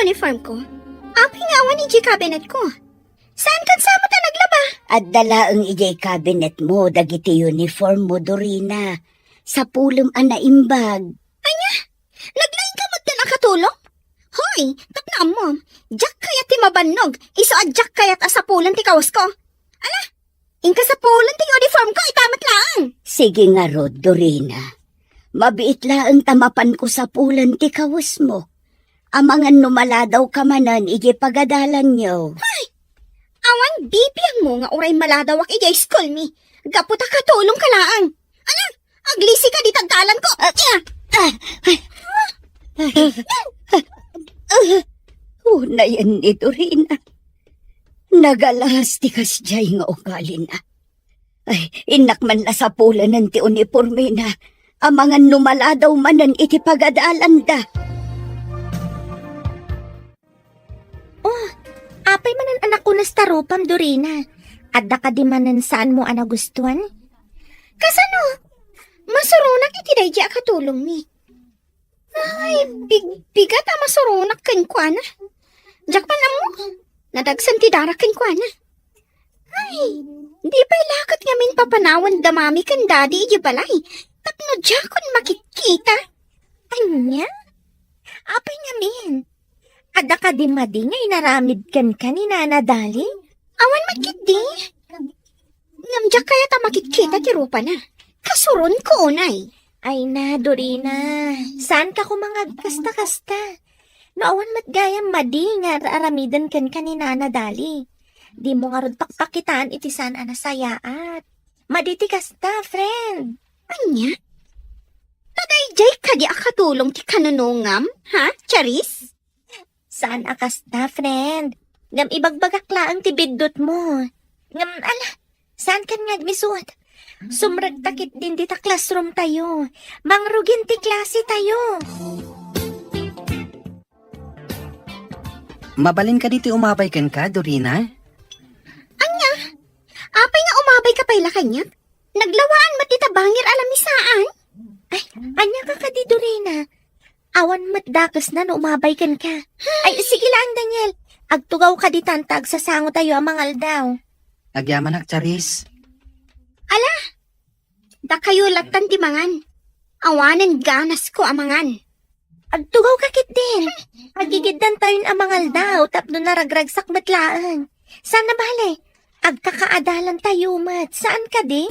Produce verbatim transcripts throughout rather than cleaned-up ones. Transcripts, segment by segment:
uniform ko. Apay nga awan idiay cabinet ko. Saan kan sa met a naglaba? Adda laeng idiay cabinet mo dagiti uniform mo, Dorina. Sapulem a naimbag. Ania? Naglaing ka met a katulong? Hoy, tapno ammom, diak kayat ti mabannog, isu a diak kayat a sapulen ti kawas ko. Ala, inka sapulen ti uniform ko, ita met laeng. Sige ngarud, Dorina. Mabiit laeng ta mapanko sapulen ti kawesmo. Amangan no maladaw ka manen idiay pagadalanyo. Hay! Awan bibiangmo nga uray maladawak idiay school mi. Gapu ta katulong ka laeng. Ala, aglisi ka dita dalan ko. Ah, ah, ah, ah, ah, ah, unayen ni Dorina. Nagalas ti kasdiay nga ugalina. Ay, innak man la sapulenen ti unipormena. Amangan no maladaw manen iti pagadalanda. Oh, apay manen a nakunas ta rupam, Dorina? Adda kadi manen saanmo a nagustuan? Kasano? Masuronak iti daydi a katulongmi. Ay, bigbigat a masuronak kenkuana. Diak man ammo, nadagsen ti dara kenkuana. Ay, di pay la ket ngamin papanawan da mami ken dadi idiay balay tapno diakon makitkita. Ania? Apay ngamin? Adda kadi madi nga inaramid kenka ni Nana Dali? Awan met ketdi. Ngem diak kayat a makitkita ti rupana. Kasuronko unay. Ay na, Dorina. Saanka koma nga agkasta-kasta. No awan met gayam madi nga ar-aramiden kenka ni Nana Dali, dimo ngarud pakpakitaan iti saan a nasayaat. Madi ti kasta, friend. Ania? Ta daydiay kadi a katulong ti kanunongam, ha, Charis? Saan a kasta, friend. Ngem ibagbagak laeng ti biddutmo. Ngem, ala, saankan nga agmisut? Sumrekta ketdin dita classroom tayo. Mangrugin ti klase tayo. Mabalin kadi ti umabay kenka, Dorina? Ania? Apay nga umabay ka pay la kaniak? Naglawaan met dita bangir a lamisaan. Ay, ania ka kadi, Dorina? Awan met dakesna no umabay kenka. Ay, sige laeng, Daniel. Agtugaw ka ditan ta agsasango tayo a mangaldaw. Agyamanak, Charis. Ala, dakayo lattan ti mangan. Awanen ganasko a mangan. Agtugaw ka ketdin. Agigiddan tayon a mangaldaw tapno naragragsak met laeng. Saan a bale, agkakaadalan tayo met. Saan kadi?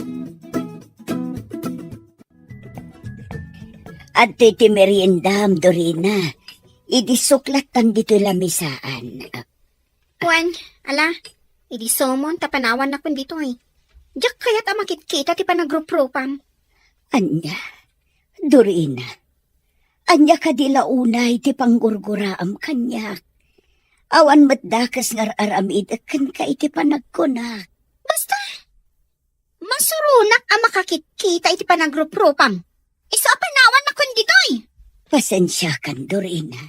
Adtoy ti meriendam, Dorina. Idi suklattan ditoy lamisaan. Wen, ala, idi sumon ta panawannakon ditoy. Diak kayat a makitkita ti panagruprupam. Ania, Dorina, ania kadi la unay ti panggurguraam kaniak? Awan met dakes nga ar-aramidek kenka iti panagkunak. Basta, masuronak a makakitkita iti panagruprupam. Isu a panawannakon ditoy. Pasensiakan, Dorina.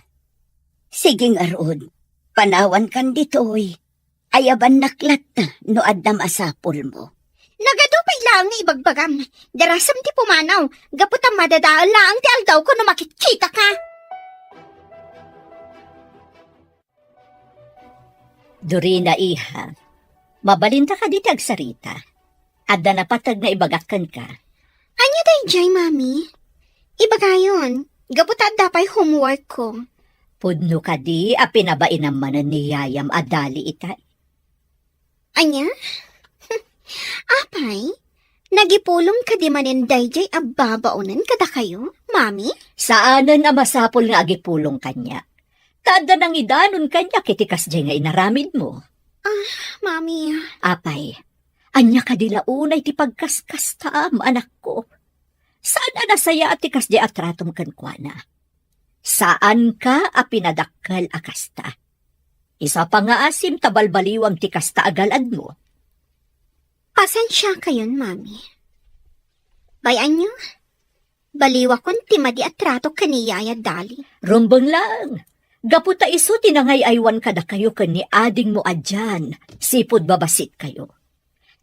Sige ngarud, panawankan ditoy. Ayabannak latta no adda masapulmo. Nagadu pay laeng nga ibagbagam. Darasem ti pumanaw, gapu ta madadael laeng ti aldawko no makitkitaka. Dorina, iha, mabalinta kadi ti agsarita? Adda napateg nga ibagak kenka. Ania daydiay, Mami? Ibagayon, gapu ta adda pay homework ko. Pudno kadi a pinabainam manen ni yayam a dali itay? Ania? Apay, nagipulong kadi manen daydiay a babaonen kadakayo, Mami? Saanen a masapul nga agipulong kaniak. Ta adda nangidanon kaniak iti kasdiay nga inaramidmo. Ah, Mami. Apay, ania kadi la unay ti pagkaskastaam, anakko? Saan a nasayaat ti kasdiay a tratom kenkuana. Saanka a pinadakkel a kasta. Isu a pangngaasim ta balbaliwam ti kasta a gal-admo. Pasensiakayon, Mami. Bay-anyo, baliwakon ti madi a trato ken ni Yaya Dali. Rumbeng laeng, gapu ta isu ti nangay-aywan kadakayo ken ni adingmo a Jan, sipud babassit kayo.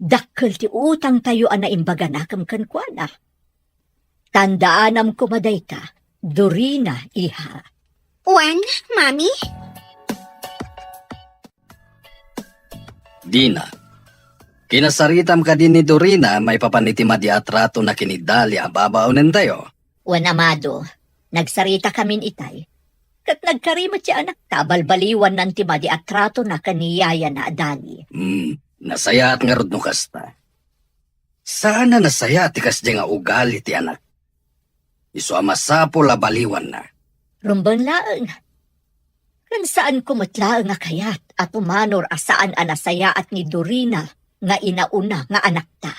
Dakkel ti utangtayo a naimbaganakem kenkuana. Tandaanam koma dayta, Dorina, iha. Wen, Mami? Dina, kinasaritam kadi ni Dorina maipapan iti madi a tratona ken ni Dali a babaonentayo? Wen, amado, nagsaritakamin itay. Ket nagkari met ti anakta a balbaliwanna ti madi a tratona ken ni yayana a Dali. Hmm, nasayaat ngarud no kasta. Saan a nasayaat ti kasdiay nga ugali ti anak. Isu a masapul a baliwanna. Rumbeng laeng. Ken saanko met laeng a kayat a pumanor a saan a nasayaat ni Dorina nga inauna nga anakta.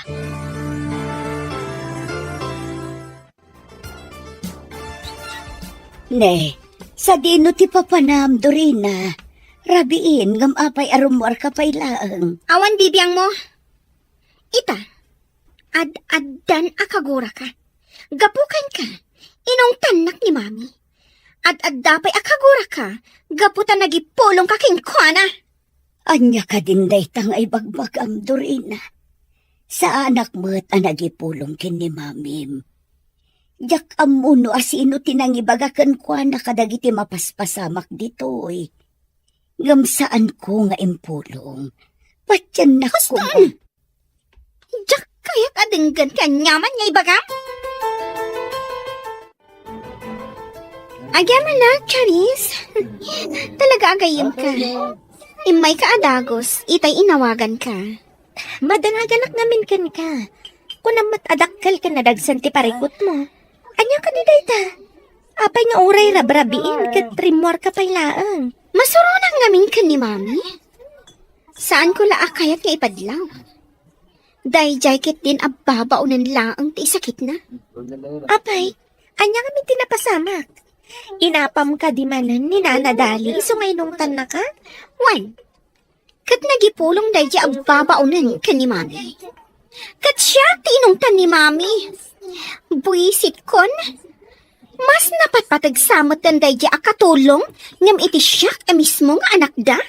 Ne, sadino ti papanam, Dorina? Rabiin, ngem apay a rummuarka pay laeng? Awan bibiangmo. Ita, ad-addan a kaguraka. Gapu kenka, inungtannak ni Mami. Ad-adda pay a kaguraka, gapu ta nagipulongka kenkuana. Ania kadin dayta nga ibagbagam, Dorina? Saanak met a nagipulong ken ni Mamim. Diak ammo no asino ti nangibaga kenkuana kadagiti mapaspasamak ditoy. Ngem saanko nga impulong. Patiennak koma. Diak kayat a denggen ti aniaman nga ibagam. Agyamanak, Charis. Talaga agayemka. Immayka a dagus, itay inawaganka. Madanaganak ngamin kenka. Kunam met a dakkel ken nadagsen ti parikutmo. Ania kadi dayta? Apay nga uray rabrabiin ket rimmuarka pay laeng? Masuronak ngamin ken ni Mami. Saanko la a kayat nga ipadlaw. Daydiay ketdin a babaonen laeng ti isakitna. Apay, ania ngamin ti napasamak? Inapam kadi manen ni Nana Dali isu nga inungtannaka? Wen, ket nagipulong daydiay a babaonen ken ni Mami. Ket siak ti inungtan ni Mami. Buisitkon, mas napatpateg sa metten daydiay a katulong ngem iti siak a mismo nga anakda.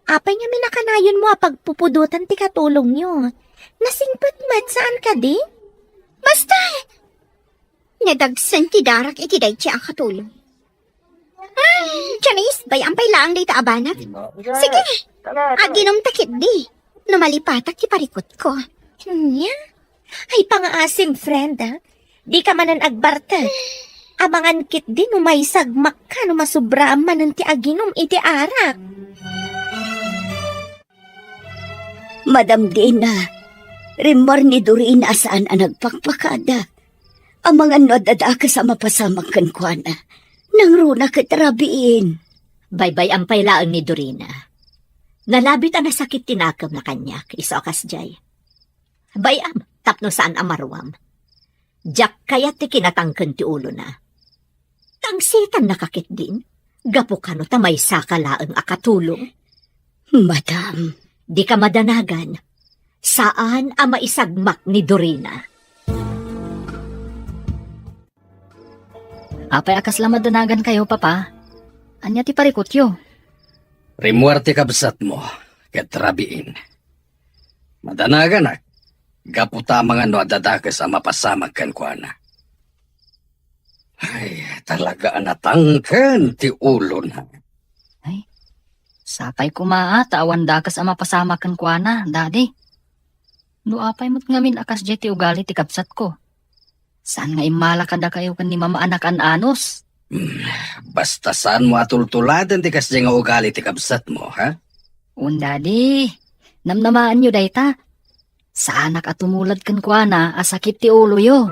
Apay ngamin a kanayonmo a pagpupudotan ti katulongyo? Nasingpet met, saan kadi? Basta, nadagsen ti darak iti daydiay a katulong. Ay, Janice, bay-am pay laeng dayta a banag. Sige, aginumta ketdi no malipatak ti parikutko. Nia? Ay, pangaasim, friend, a. Dika manen agbartek. Amangan ketdi no maisagmakka no masubraam manen ti aginum iti arak. Madam Dina, rimmuar ni Dorina a saan a nagpakpakada. Amangan no adda dakes a mapasamak kenkuana. Nangruna ket rabiin. Baybay-am pay laeng ni Dorina. Nalabit a nasakit ti nakemna kaniak, isu a kasdiay. Bay-am, tapno saan a maruam. Diak kayat ti kinatangken ti ulona. Tangsetannaka ketdin, gapu kano ta maysaka laeng a katulong. Madam. Dika madanagan. Saan a maisagmak ni Dorina. Apay a kasla madanagankayo, Papa? Ania ti parikutyo? Rimmuar ti kabsatmo, ket rabiin. Madanaganak, gapu ta amangan no adda dakes a mapasamak kenkuana. Ay, talaga a natangken ti ulona. Ay, sapay koma ta awan dakes a mapasamak kenkuana, Daddy. No apay met ngamin a kasdiay ti ugali ti kabsatko. Saan nga immala kadakayo ken ni Mama a nakan-anus? Hmm, basta saanmo a tultuladen ti kasdiay nga ugali ti kabsatmo, ha? Wen, Daddy. Namnamaenyo dayta. Saanak a tumulad kenkuana a sakit ti uloyo.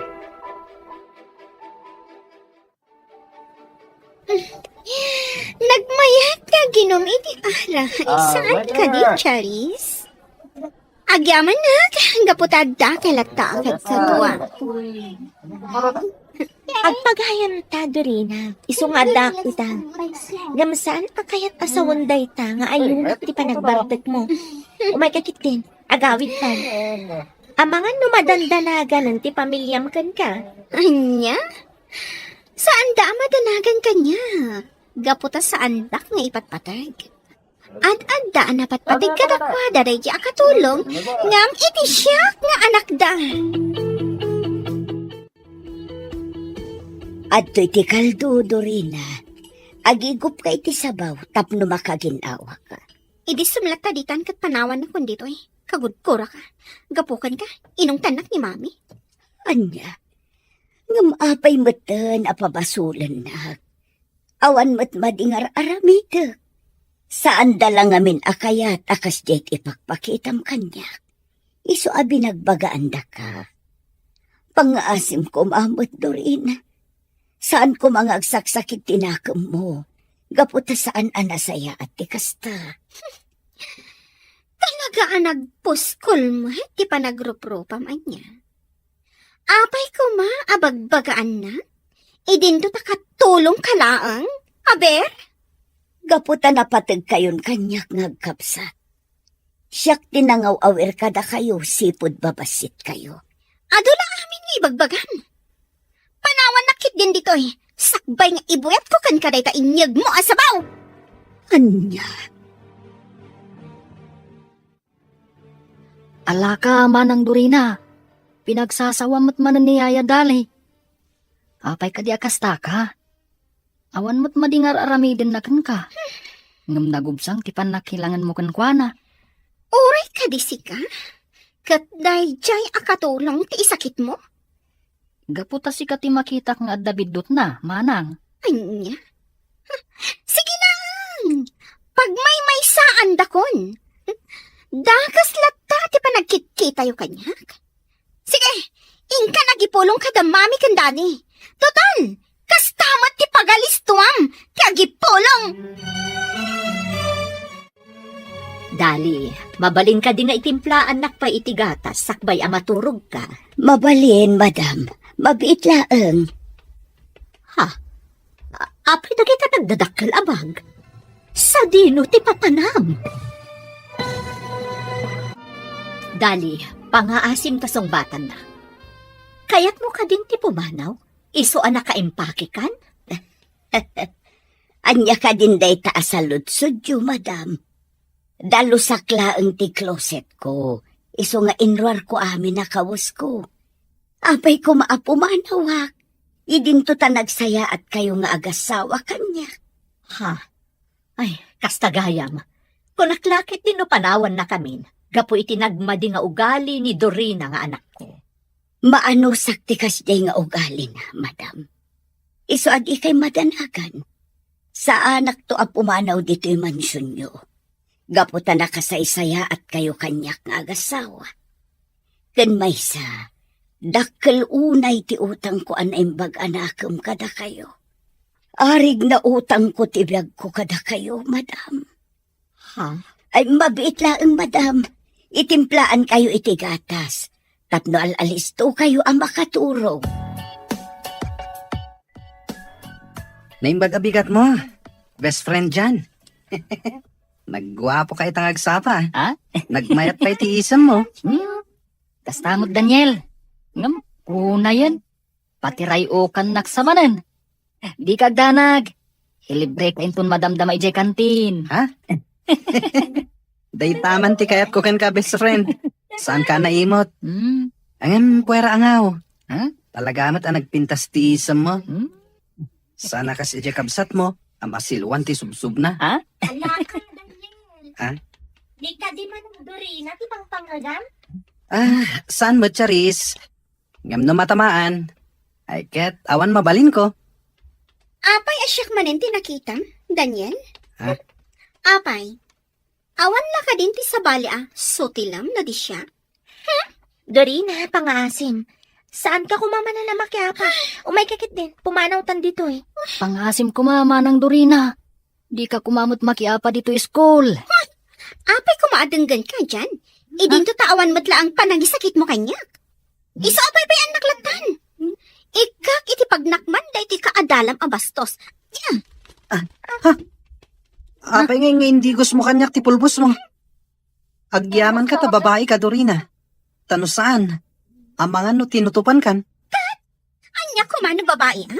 Nagmayat nga aginum iti arak. Ah, saan kadi, Charis? Agyamanak, gapu ta adda kay latta a kadkaduak. Agpagayan ta, Dorina. Isu nga adda ita. Ngem saan a kayat a sawen dayta nga ayunak ti panagbartekmo. Umayka ketdin, agawidtan. Amangan no madandanagan ti pamiliam kenka. Ania? Saanda a madanagan kaniak, gapu ta saandak nga ipatpateg. Ad-adda a napatpateg kadakuada daydi a katulong, ngem iti siak nga anakda. Adtoy ti kaldo, Dorina. Agigupka iti sabaw tapno makagin-awaka. Idi sumlatta ditan ket panawannakon ditoy. Kagudguraka. Gapu kenka, inungtannak ni Mami. Ania? Ngem apay metten a pabasolennak? Awan met madingar aramidek. Saanda la ngamin a kayat a kasdiay ti ipakpakitam kaniak. Isu a binagbagaandaka. Pangngaasim koma met, Dorina. Saan koma nga agsaksakit ti nakemmo. Gapu ta saan a nasayaat ti kasta. Talaga a nagpuskol met ti panagruprupam, ania? Apay koma a bagbagaannak? Idinto ta katulongka laeng? Aber? Gapu ta napategkayon kaniak nga agkabsat. Siak ti nangaw-awir kadakayo sipud babassitkayo. Adu la amin nga ibagbagam. Panawannak ketdin ditoy, sakbay nga ibuyatko kenka dayta inyegmo a sabaw. Ania? Alaka, Manang Dorina. Pinagsasawam met manen ni Yaya Dali. Apay kadi a kastaka? Awan met madingar aramidenna kenka. Ngem nagubsang ti pannakilangenmo kenkuana. Uray kadi sika? Ket daydiay a katulong ti isakitmo? Gapu ta sika ti makitak nga adda biddutna, manang. Ania? Sige lang! Pagmaymaysaandakon. Dakes latta ti panagkitkitayo kaniak. Sige, inka agipulong kada mami ken daddy. Total, kasta met ti pagalistuam ti agipulong. Dali, mabalin kadi nga itimplaannak pay iti gatas sakbay a maturogka? Mabalin, madam. Mabiit laeng. Ha? A-, apay dagita nagdadakkel a bag? Sadino ti papanam? Dali, pangaasim ta sungbatanna. Kayatmo kadin ti pumanaw? Isu a nakaimpakekan? Ania kadin dayta a saludsodyo, madam? Dalusak laeng ti closetko. Isu nga inruarko amin a kawesko. Apay koma a pumanawak. Idinto ta nagsayaattayo nga agassawa kaniak. Ha? Ay, kasta gayam. Kunak la ketdi no panawannakamin gapu iti nagmadi nga ugali ni Dorina nga anakko. Maanusak ti kasdiay nga ugalina, madam. Isu a dikay madanagan. Saanakto a pumanaw ditoy mansionyo. Gapu ta nakasaysayaatkayo kaniak nga agassawa. Ken maysa, dakkel unay ti utangko a naimbag a nakem kadakayo. Arig na utangko ti biagko kadakayo, madam. Ha? Ay, mabiit laeng, madam. Itimplaankayo iti gatas. Tapno al-alistokayo a makaturog. Naimbag a bigatmo, best friend Jan. Nagguapoka ita nga agsapa. Ha? Nagmayat pay ti isemmo. Hmm? Kasta met, Daniel. Ngem, kunayen. Patiray-okannak sa manen. Dika agdanag. Ilibreka inton madamdama idiay kantin. Ha? Dayta man ti kayatko kenka, best friend. Saanka a naimot? Hmm. Ngem, puera angaw. Ha? Talaga met a nagpintas ti isemmo. Hmm? Saan a kas idiay kabsatmo a masiluan ti subsubna. Ha? Alaka, Daniel. Ha? Di kadi Manang Dorina ti pangpangagam? Ah, saan met, Charis? Ngem no matamaan, ay ket awan mabalinko. Apay a siak manen ti nakitam, Daniel? Ha? Apay, awan la kadin ti sabali a sutilem no di siak? Hmm? Dorina, pangaasim. Saanka koma manen a makiapa. Umayka ketdin, pumanawtan ditoy. Pangaasim koma, Manang Dorina. Dika koma met makiapa ditoy school. Apay koma a denggenka, Jan? Idinto ta awan met laeng panangisakitmo kaniak. Isu a paypayaannak lattan. Ikkak iti pagnakman daytoy kaadalam a bastos. Nya. Ah, ha? Apay ngay nga indigosmo kaniak ti pulbosmo? Agyamanka ta babaika, Dorina. Ta no saan, amangan no tinutupankan. Ania koma no babaia?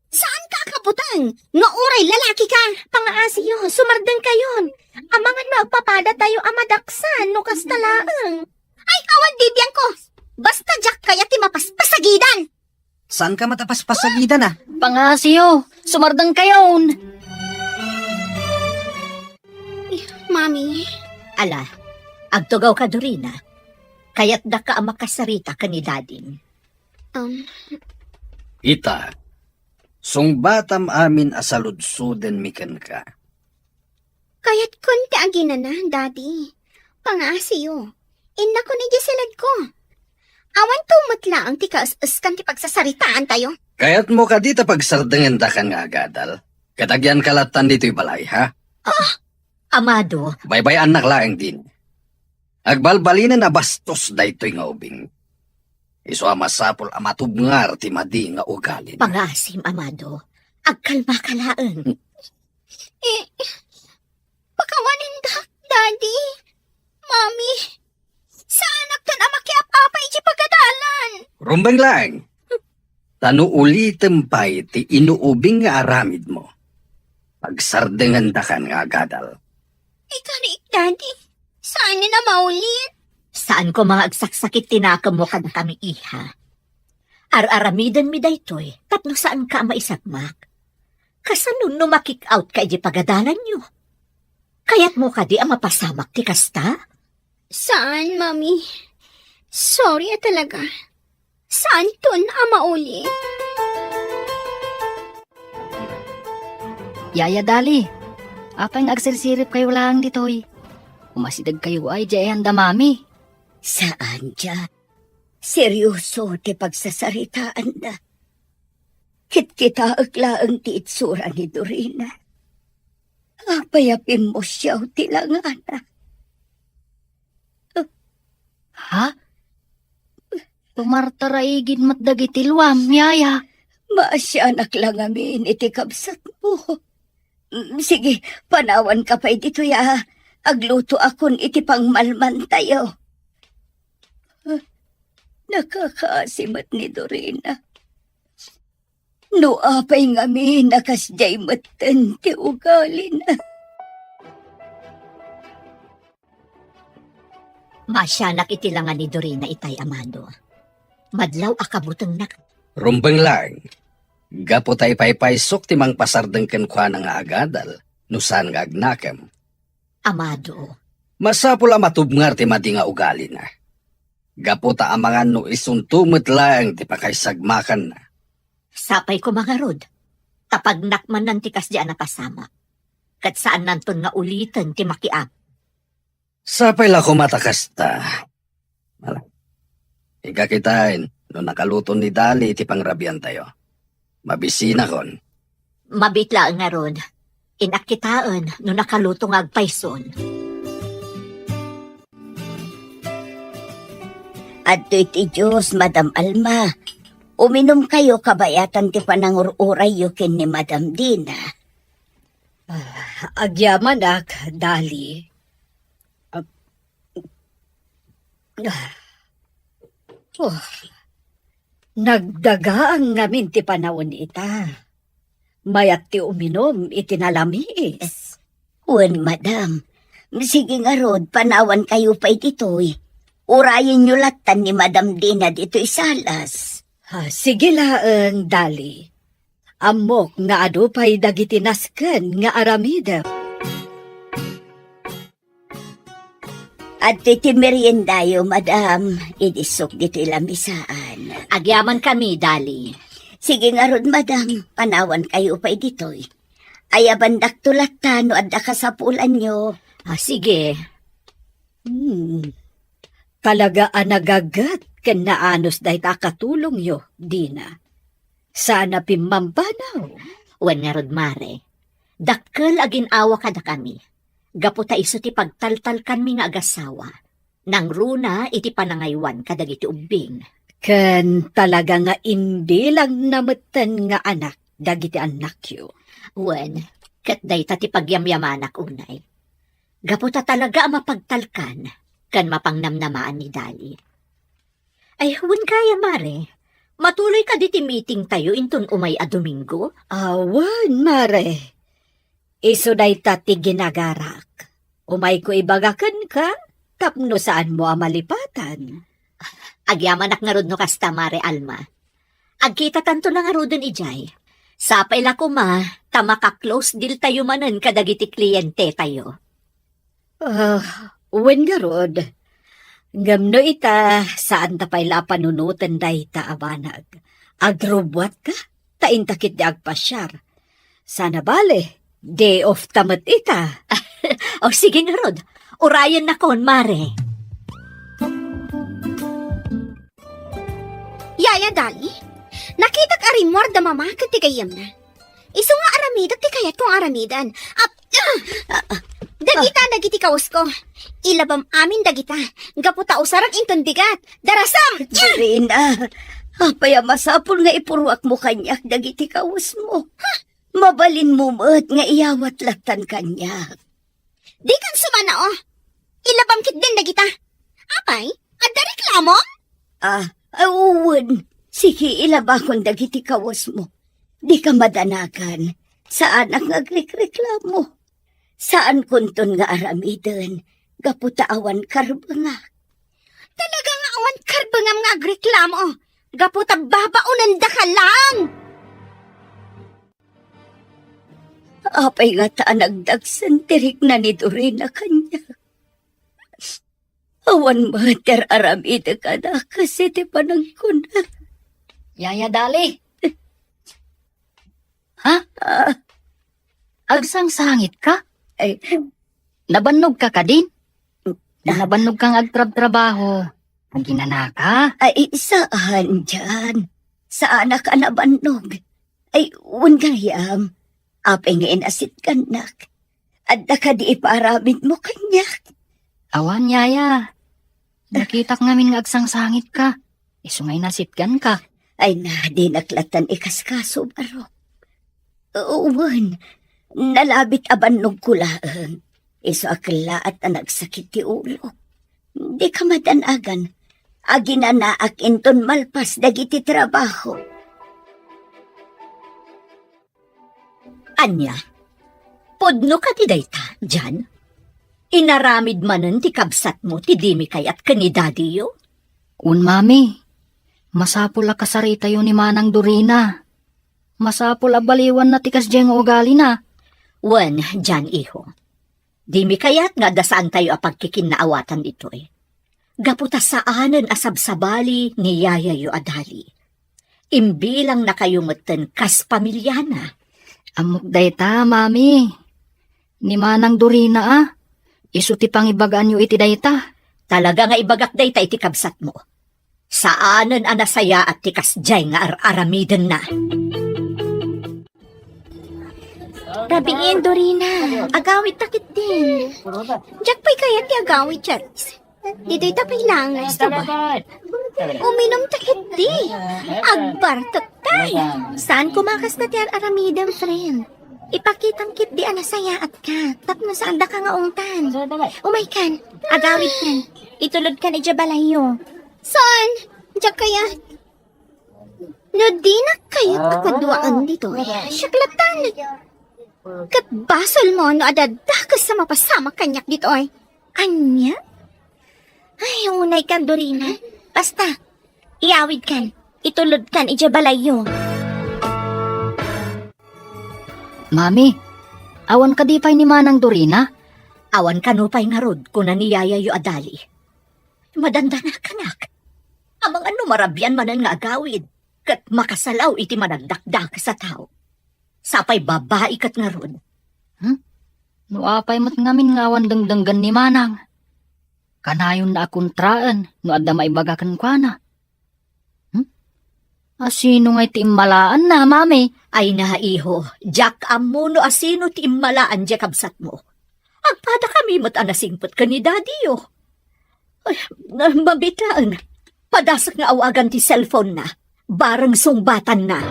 Saanka a kabuteng nga uray lalakika? Pangaasiyo, sumardengkayon. Amangan no agpapadatayo a madaksan no kasta laeng. Ay, awan bibiangko. Basta diak kayat ti mapaspasagidan. Saanka met a paspasagidan, a? Pangaasiyo, sumardengkayon. Mami. Ala, agtugawka, Dorina. Kayatdaka a makasarita ken ni Dadim. Um. Ita, sungbatam amin a saludsodenmi kenka. Kayatkon ti aginana, Daddy. Pangaasiyo. Innakon idiay siledko. Awan to met laeng ti kaes-eskan ti pagsasaritaantayo. Kayatmo kadi ta pagsardengendakan nga agadal? Ket agyanka lattan ditoy balay, ha? Ah! Amado. Baybay-annak laeng din. Agbalbalinen a bastos daytoy nga ubing. Isu a masapul a matubngar ti madi nga ugalina. Pangaasim, Amado. Agkalmaka laeng. Eh, pakawanindak, Daddy. Mami, saanakton a makiap-apa iti pagadalan. Rumbeng laeng. Ta no ulitem pay ti inuubing nga aramidmo, pagsardengendakan nga agadal. Ikariik, Daddy. Saan ni a maulit? Saan ko nga agsaksakit ti nakemmo kadakami, iha. Ar-aramidenmi daytoy tapno saanka a maisagmak. Kasano no ma-kick out ka iti pagadalanyo? Kayatmo kadi a mapasamak ti kasta? Saan, Mami. Sorry a talaga. Saanton a maulit. Yaya Dali, apay nga agsirsiripkayo laeng ditoy? Umasidegkayo ay diay anda Mami? Saan, Jack. Serioso ti pagsasaritaanda. Kitkitaek laeng ti itsura ni Dorina. Apay a pimmusiaw ti langana. Ha? Pumartaraigid met dagiti luam, yaya. Maasianak la ngamin iti kabsatmo. Mm, sige, panawanka pay ditoy a aglutoakon iti pangmalmantayo. Ah, nakakaasi met ni Dorina. No apay ngamin a kasdiay metten ti ugalina. Maasianak iti langa ni Dorina itay, Amado. Madlaw a kabutengnak. Rumbeng laeng. Gapu ta ipaypaysok ti mangpasardeng kenkuana nga agadal, no saan nga agnakem. Amado. Masapul a matubngar ti madi nga ugalina. Gapu ta amangan no isunto met laeng ti pakaisagmakanna. Sapay koma ngarud, ta pagnak manen ti kasdi a napasamak. Ket saannanton nga uliten ti makiap. Sapay la koma ta kasta. Ala. Inka kitaen no nakaluton ni Dali iti pangrabiantayo. Mabisinakon. Mabiit laeng ngarud. Innak kitaen no nakaluto nga agpayson. Adtoy ti juice, Madam Alma. Uminumkayo kabayatan ti panangur-urayyo ken ni Madam Dina. Ah, agyamanak, Dali. Ah, ah. Oh, nagdagaang ngamin ti panawen ita. Mayat ti uminum iti nalamiis. Wen, madam. Sige ngarud, panawankayo pay ditoy. Urayenyo lattan ni Madam Dina ditoy salas. Ah, sige laeng, Dali. Ammok nga adu pay dagiti nasken nga aramidem. Adtoy ti meriendayo, madam. Idi sok ditoy lamisaan. Agyamankami, Dali. Sige ngarud, madam. Panawankayo pay ditoy. Ayabandakto latta no adda kasapulanyo. Ah, sige. Hmm. Talaga a nagaget ken naanus dayta a katulongyo, Dina. Saan a pimmambanaw. Wen ngarud, Mare. Dakkel a gin-awa kadakami. Gapu ta isu ti pagtaltalkanmi nga agasawa, nangruna iti panangaywan kadagiti ubbing. Ken talaga nga imbilangna metten nga anak dagiti annakyo. Wen, ket dayta ti pagyamyamanak unay. Gapu ta talaga a mapagtalkan ken mapangnamnamaan ni Dali. Ay, wen gayam, Mare, matuloy kadi ti meetingtayo inton umay a Domingo? Awan, Mare. Isu dayta ti ginagarak. Umayko ibaga kenka tapno saanmo a malipatan. Agyamanak ngarud no kasta, Mare Alma. Agkitatanto na ngaruden idiay. Sapay la koma ta maka-close deal tayo manen kadagiti klientetayo. Ah, wen ngarud. Ngem no ita, saan ta pay la a panunoten dayta a banag. Agrubbuatka, ta inta ketdi agpasiar. Sana bale, day off ta met ita. O, sige ngarud, urayennakon, Mare. Yaya Dali, nakitak a rimmuar da Mama ken ti gayyemna. Isu nga aramidek ti kayatko nga aramiden. Ap-, ah! Dagita dagiti kawasko. Ilabam amin dagita. Gapu ta usarek inton bigat. Darasam! Dorina, apay a masapul nga ipuruakmo kaniak dagiti kawesmo? Mabalinmo met nga iyawat lattan kaniak. Dikan sumanao. Ilabam ketdin dagita. Apay, adda reklamom? Ah, ah, wen. Sige, ilabakon dagiti kawesmo. Dika madanagan. Saanak nga agrikreklamo. Saankonton nga aramiden gapu ta awan karbengak. Talaga nga awan karbengam nga agreklamo. Gapu ta babaonendaka laeng. Apay ngata a nagdagsen ti rikna ni Dorina kaniak? Awan met ti ar-aramidek a dakes iti panagkuna. Yaya Dali. Ha? Ah. Agsangsangitka? Ay. Nabannogka kadin? Ah. Nabannogka nga agtrabtrabaho. Aginanaka? Ay, saan, Jan. Saanak a nabannog. Ay, wen gayam. Apay nga inasitgannak? Adda kadi ipaaramidmo kaniak? Awan, yaya. Nakitak ngamin nga agsangsangitka. Isu nga inasitganka. Ay na, dinak lattan ikaskaso, barok. Wen, nalabit a bannogko laeng. Isu a kellaat a nagsakit ti ulo. Dika madanagan. Aginanaak inton malpas dagiti trabaho. Ania? Pudno kadi dayta, Jan? Inaramid manen ti kabsatmo ti dimi kayat ken ni dadiyo? Wen, mami. Masapul a kasaritayo ni Manang Dorina. Masapul a baliwanna ti kasdiay nga ugalina. Wen, Jan, iho. Dimi kayat nga adda saantayo a pagkikinnaawatan ditoy. Gapu ta saanen a sabsabali ni yayayo a Dali. Imbilangnakayo metten kas pamiliana. Ammok dayta, mami. Ni Manang Dorina a, isu ti pangibagaanyo iti dayta. Talaga nga ibagak dayta iti kabsatmo. Saanen a nasayaat ti kasdiay nga ar-aramidenna. Rabiin, Dorina. Agawidta ketdin. Diak pay kayat ti agawid, Charis. Ditoy ta pay laeng nga istorbo. Uminumta ketdi. Agbartekta. Saan koma kasta ti ar-aramidem, friend. Ipakitam ketdi a nasayaatka tapno saandaka nga ungtan. Umaykan, agawidkan. Itulodkan idiay balayyo. Saan? Diak kayat. No dinak kayat a kaduaen ditoy, siak lattan. Ket basolmo no adda dakes a mapasamak kaniak ditoy. Ania? Ay, unaykan, Dorina. Basta, iyawidkan, itulodkan idiay balayyo. Mami, awan kadi pay ni Manang Dorina? Awan kano pay ngarud, kuna ni yayayo a Dali. Madandanakanak. Amangan no marabian manen nga agawid, ket makasalaw iti managdakdakes a tao. Sapay babai ket ngarud. Hmm? No apay met ngamin nga awan dengdenggen ni Manang, kanayonna a kontraen no adda maibaga kenkuana. Hmm? Asino ngay ti immalaanna, mami? Ay na, iho, diak ammo no asino ti immalaan diay kabsatmo. Agpadakami met a nasingpet ken ni dadiyo. Ay, mamitaen. Padasek nga awagan ti cellphone na. Bareng sungbatanna.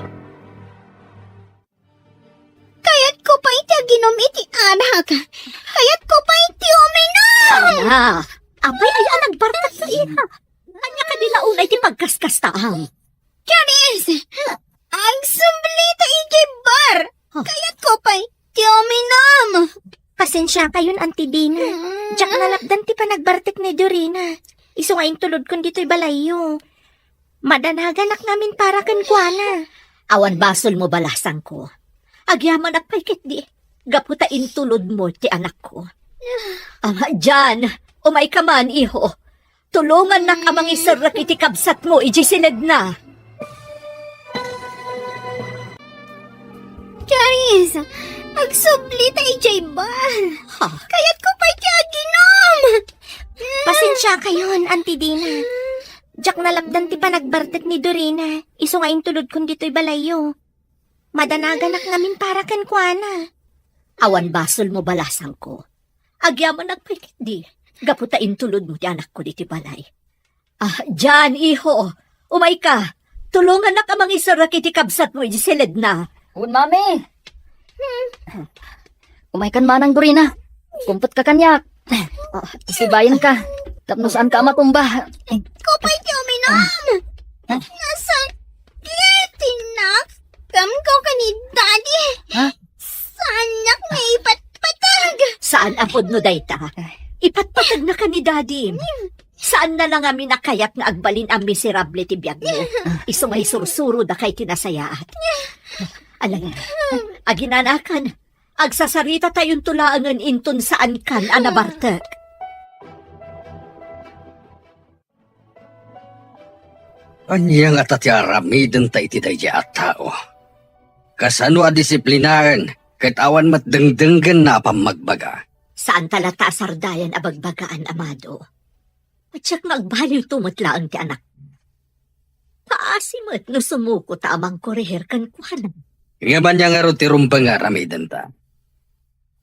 Kayatko pay ti aginum iti arak. Kayatko pay ti uminum. Ana, apay aya a nagbartak ta ita? Ania kadi la unay ti pagkaskastaam? Charis! Agsublita idiay bar! Huh. Kayatko pay ti uminum! Pasensiakayon, Auntie Dina. Mm. Diak nalapdan ti panagbartek ni Dorina. Isu nga intulodkon ditoy balayyo. Madanaganak ngamin para kenkuana. Awan basolmo, balasangko. Agyamanak pay ketdi, gapu ta intulodmo ti anakko. Ah, Jan, umayka man, iho. Tulongannak a mangiserrek iti kabsatmo idiay siledna. Charis, agsubli ta idiay bar. Ha? Kayatko pay ti aginom. Pasensiakayon, Auntie Dina. Diak nalapdan ti panagbartek ni Dorina, isu nga intulodkon ditoy balayyo. Madanaganak ngamin para kenkuana. Awan basolmo, balasangko. Agyamanak pay ketdi, gapu ta intulodmo ti anakko ditoy balay. Ah, Jan, iho, umayka. Tulongannak a mangiserrek iti kabsatmo idiay siledna. Wen, Mami. Umaykan manang, Dorina. Kumpetka kaniak. Ah, sibayenka. Tapno saanka a matumba. Kupay ti uminom. Ah. Nasakit ti nakemko ken ni Daddy. Ha? Saannak nga ipatpateg. Saan a pudno dayta. Ipatpategna ken ni Daddy. Saanna la ngamin a kayat nga agbalin a miserable ti biagmo. Isu nga isursuro dakay ti nasayaat. Ala, aginanakan, agsasaritatayon laengen inton saankan a nabartek. Ania ngata ti aramidenta iti daydiay a tao? Kasano a disiplinaen ket awan met dengdenggenna a pammagbaga? Saanta latta a sardayan a bagbagaan, amado. Diak nga agbaliwto met laeng ti anak. Paasi met no sumuko ta a mangkorehir kenkuana. Ngem ania ngarud ti rumbeng nga aramidenta?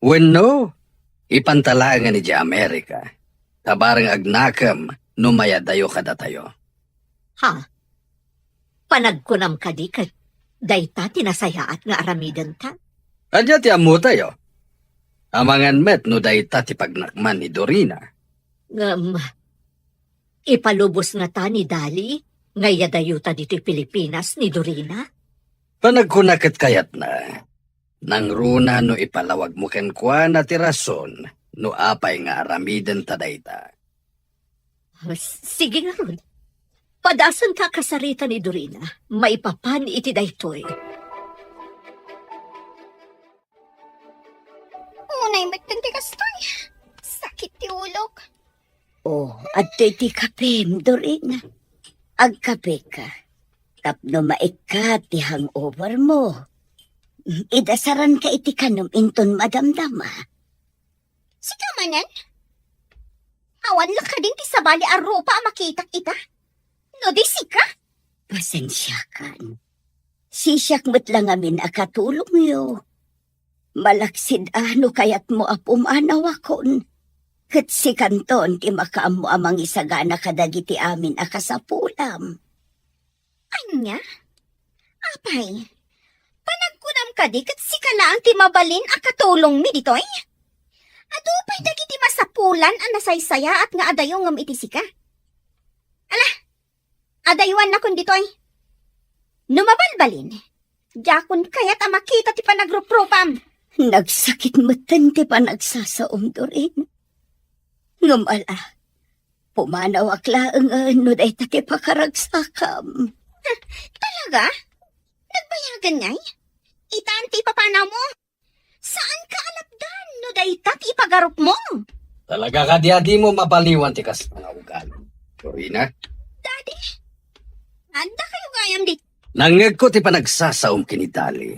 Wenno, ipanta laengen idiay Amerika, ta bareng agnakem no mayadayo kadatayo. Ha? Panagkunam kadi ket dayta ti nasayaat nga aramidenta? Ania ti ammotayo? Amangan met no dayta ti pagnakman ni Dorina. Ngem, ipalubos ngata ni Dali nga iyadayota ditoy Pilipinas ni Dorina? Panagkuna ket kayatna, nangruna no ipalawagmo kenkuana ti rason no apay nga aramidenta dayta. Sige ngarud. Padasen ta a kasarita ni Dorina maipapan iti daytoy. Unay metten ti kastoy. Sakit ti ulok. Oh, adtoy ti kapem, Dorina. Agkapeka. Tapno maikkat ti hangover mo. Idasaranka iti kanem inton madamdama. Sika manen? Awan la kadin ti sabali a rupa a makitak ita? No di sika? Pasensiakan. Sisiak met la ngamin a katulongyo. Malaksid a no kayatmo a pumanawakon, ket sikanton ti makaammo a mangisagana kadagiti amin a kasapulam. Ania? Apay, panagkunam kadi ket sika laeng ti mabalin a katulongmi ditoy? Adu pay dagiti masapulan a nasaysayaat nga adayo ngem iti sika. Ala, adayuannakon ditoy. No mabalbalin, diakon kayat a makita ti panagruprupam. Nagsakit metten ti panagsasaom, Dorina. Ngem ala, pumanawak laengen no dayta ti pakaragsakam. Talaga? Nagbayagan ngay? Itan ti ipapanawmo? Saanka a lapdan no dayta ti ipagarupmo? Talaga kadi a dimo mabaliwan ti kasta nga ugali, Dorina? Daddy, adda kayo gayam di. Nangngegko ti panagsasaom ken ni Dali.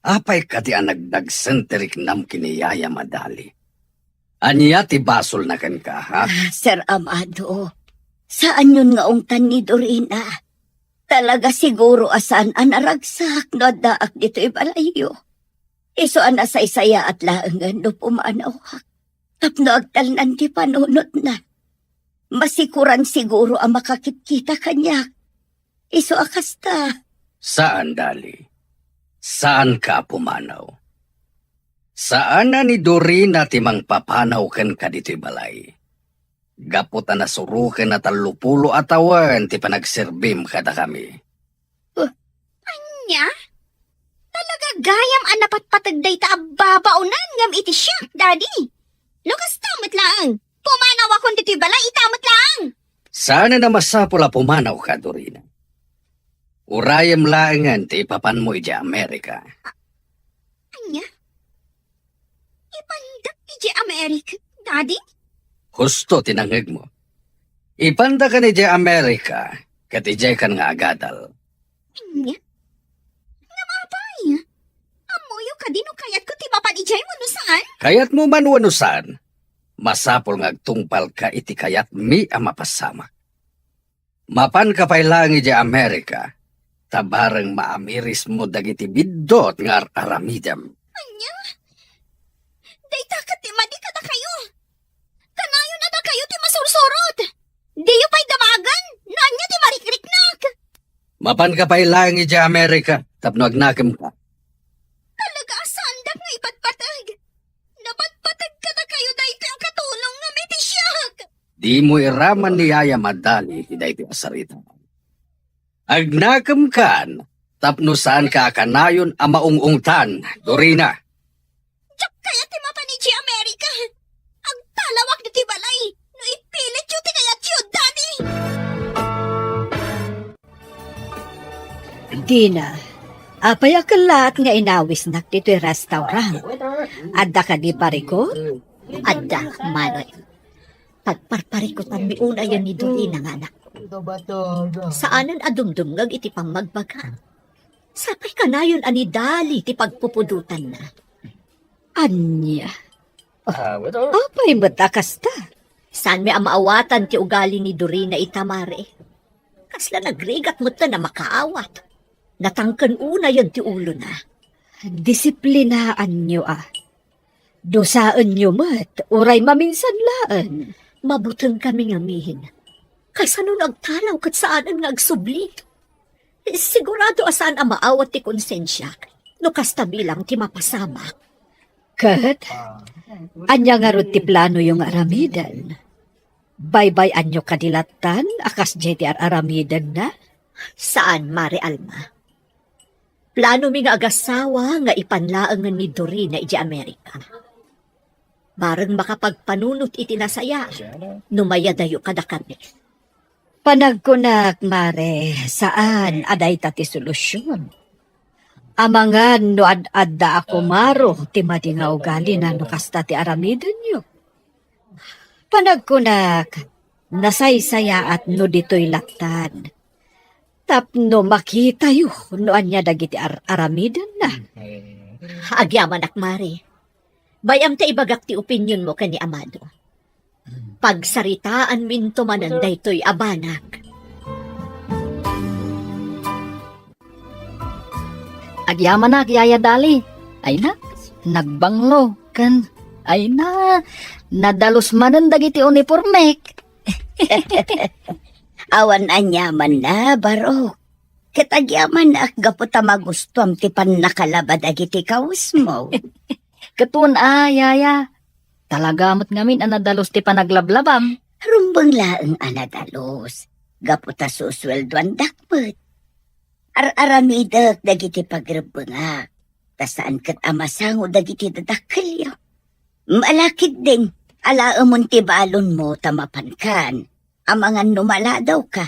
Apay kadi a nagdagsen ti riknam ken ni yayam a Dali? Ania ti basolna kenka, ha? Ah, Sir Amado, saanyon nga ungtan ni Dorina. Talaga siguro a saan a naragsak no addaak ditoy balayyo. Isu a nasaysayaat laengen no pumanawak tapno agtalnan ti panunotna. Masikuran siguro a makakitkita kaniak. Isu a kasta. Saan, Dali. Saanka a pumanaw. Saan a ni Dorina ti mangpapanaw kenka ditoy balay. Gapu ta nasuroken a tallopulo a tawen ti panagserbim kadakami. Ania? Talaga gayam a napatpateg dayta a babaonan ngem iti siak, Daddy. No kasta met laeng, pumanawakon ditoy balay ita met laeng. Saan a masapul a pumanawka, Dorina. Urayem laengen ti ipapanmo idiay Amerika. Ania? Ipandak Eric, Daddy? Husto ti nangngegmo. Ipandaka idiay Amerika, ket idiaykan nga agadal. Ania? Ngem apay? Ammoyo kadi no kayatko ti mapan idiay wenno saan? Kayatmo man wenno saan, masapul nga agtungpalka iti kayatmi a mapasamak. Mapanka pay laeng idiay Amerika, ta bareng maamirismo dagiti biddut nga ar-aramidem. Ania? Dayta ket ti madi kadakayo. Kanayon a dakayo ti masursurot. Diyo pay damagen no ania ti marikriknak. Mapanka pay laeng idiay Amerika tapno agnakemka. Talaga a saandak nga ipatpateg. Napatpateg kadakayo daytoy a katulongngem iti siak. Dimo iraman ni Yaya Madali daytoy a sarita. Agnakemkan tapno saanka a kanayon a maung-ungtan, Dorina. Diak kayat ti mapan idiay Amerika. Agtalawak ditoy balay no ipilityo ti kayatyo, Daddy. Dina, apay a kellaat nga inawisnak ditoy restaurant? Adda kadi parikut? Adda, Mare. Pagparparikutanmi unayen ni Dorina nga anakko. Saanen a dumdumngeg iti pammagbaga. Sapay kanayon a ni Dali ti pagpupudotanna. Ania? Apay met a kasta? Saanmi a maawatan ti ugali ni Dorina ita, Mare. Kasla nagrigat metten a makaawat. Natangken unayen ti ulona. Disiplinaanyo a. Dusaenyo met, uray maminsan laeng. Mabutengkami ngamin. Kasano no agtalaw ket saanen nga agsubli? Sigurado a saan a maawat ti konsensiak no kasta bilang ti mapasamak. Ket, ania ngarud ti planoyo nga aramiden? Baybay-anyo kadi lattan a kasdiay ti ar-aramidenna? Saan, Mare Alma. Planomi nga agasawa nga ipan laengen ni Dorina idiay Amerika. Bareng makapagpanunot iti nasaya no mayadayo kadakami. Panagkunak, Mare, saan a dayta ti solusion. Amangan no ad-adda a kumaro ti madi nga ugalina no kasta ti aramidenyo. Panagkunak, nasaysayaat no ditoy lattan. Tapno makitayo no ania dagiti ar-aramidenna. Agyamanak, Mare. Bay-am ta ibagak ti opinionmo ken ni Amado. Pagsaritaanminto manen daytoy a banag. Agyamanak, Yaya Dali. Ay na, nagbanglo, ken, ay na, nadalus manen dagiti unipormek. Awan aniamanna, Barok. Ket agyamanak gapu ta magustuam ti pannakalaba dagiti kawesmo. Ket wen a, Yaya. Talaga met ngamin a nadalus ti panaglablabam. Rumbeng laeng a nadalus, gapu ta susueldoandak met. Ar-aramidek dagiti pagrebbengak, ta saan ket a masango dagiti dadakkelyo. Malakid din, alaemon ti balonmo ta mapankan. Amangan no maladawka,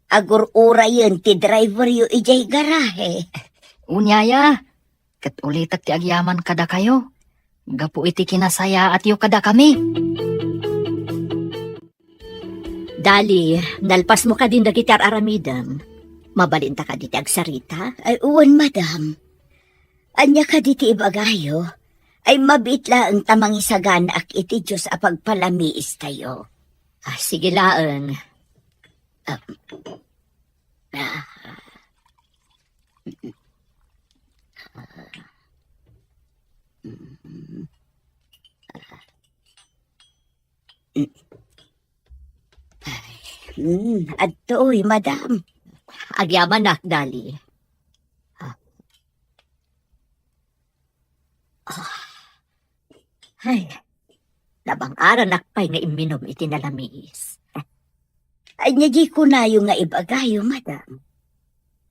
agur-urayen ti driveryo idiay garahe. Wen a, Yaya, ket ulitek ti agyaman kadakayo gapu iti kinasayaatyo kadakami. Dali, nalpasmo kadin dagiti ar-aramidem. Mabalinta kadi ti agsarita? Ay, wen, madam. Ania kadi ti ibagayo? Ay, mabiit laeng ta mangisaganaak iti Dios a pagpalamiistayo. Ah, sige laeng. Ah. Ah. Ay, mm, adtoy, madam. Agyamanak, Dali. Ah. Ah. Ay, nabang-aranak pay nga imminum iti nalamiis. Ania di kunayo nga ibagayo, madam?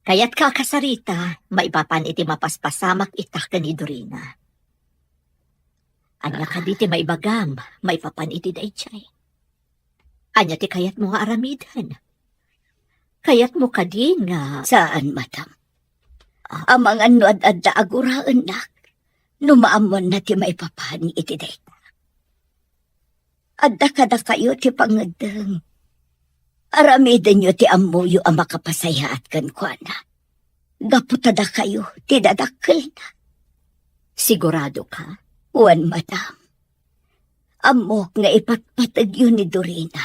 Kayatka a kasarita, maipapan iti mapaspasamak ita ken ni Dorina. Ania kadi ti maibagam, maipapan iti daydiay? Ania ti kayatmo nga aramiden? Kayatmo kadi nga... Saan, madam. Ah. Amangan no ad-adda a guraennak, no maammoanna ti maipapan iti dayta. Adda kadakayo ti pangeddeng. Aramidenyo ti ammoyo a makapasayaat kenkuana. Gapu ta dakayo ti dadakkelna. Sigurado ka? Wen, madam. Ammok nga ipatpategyo ni Dorina.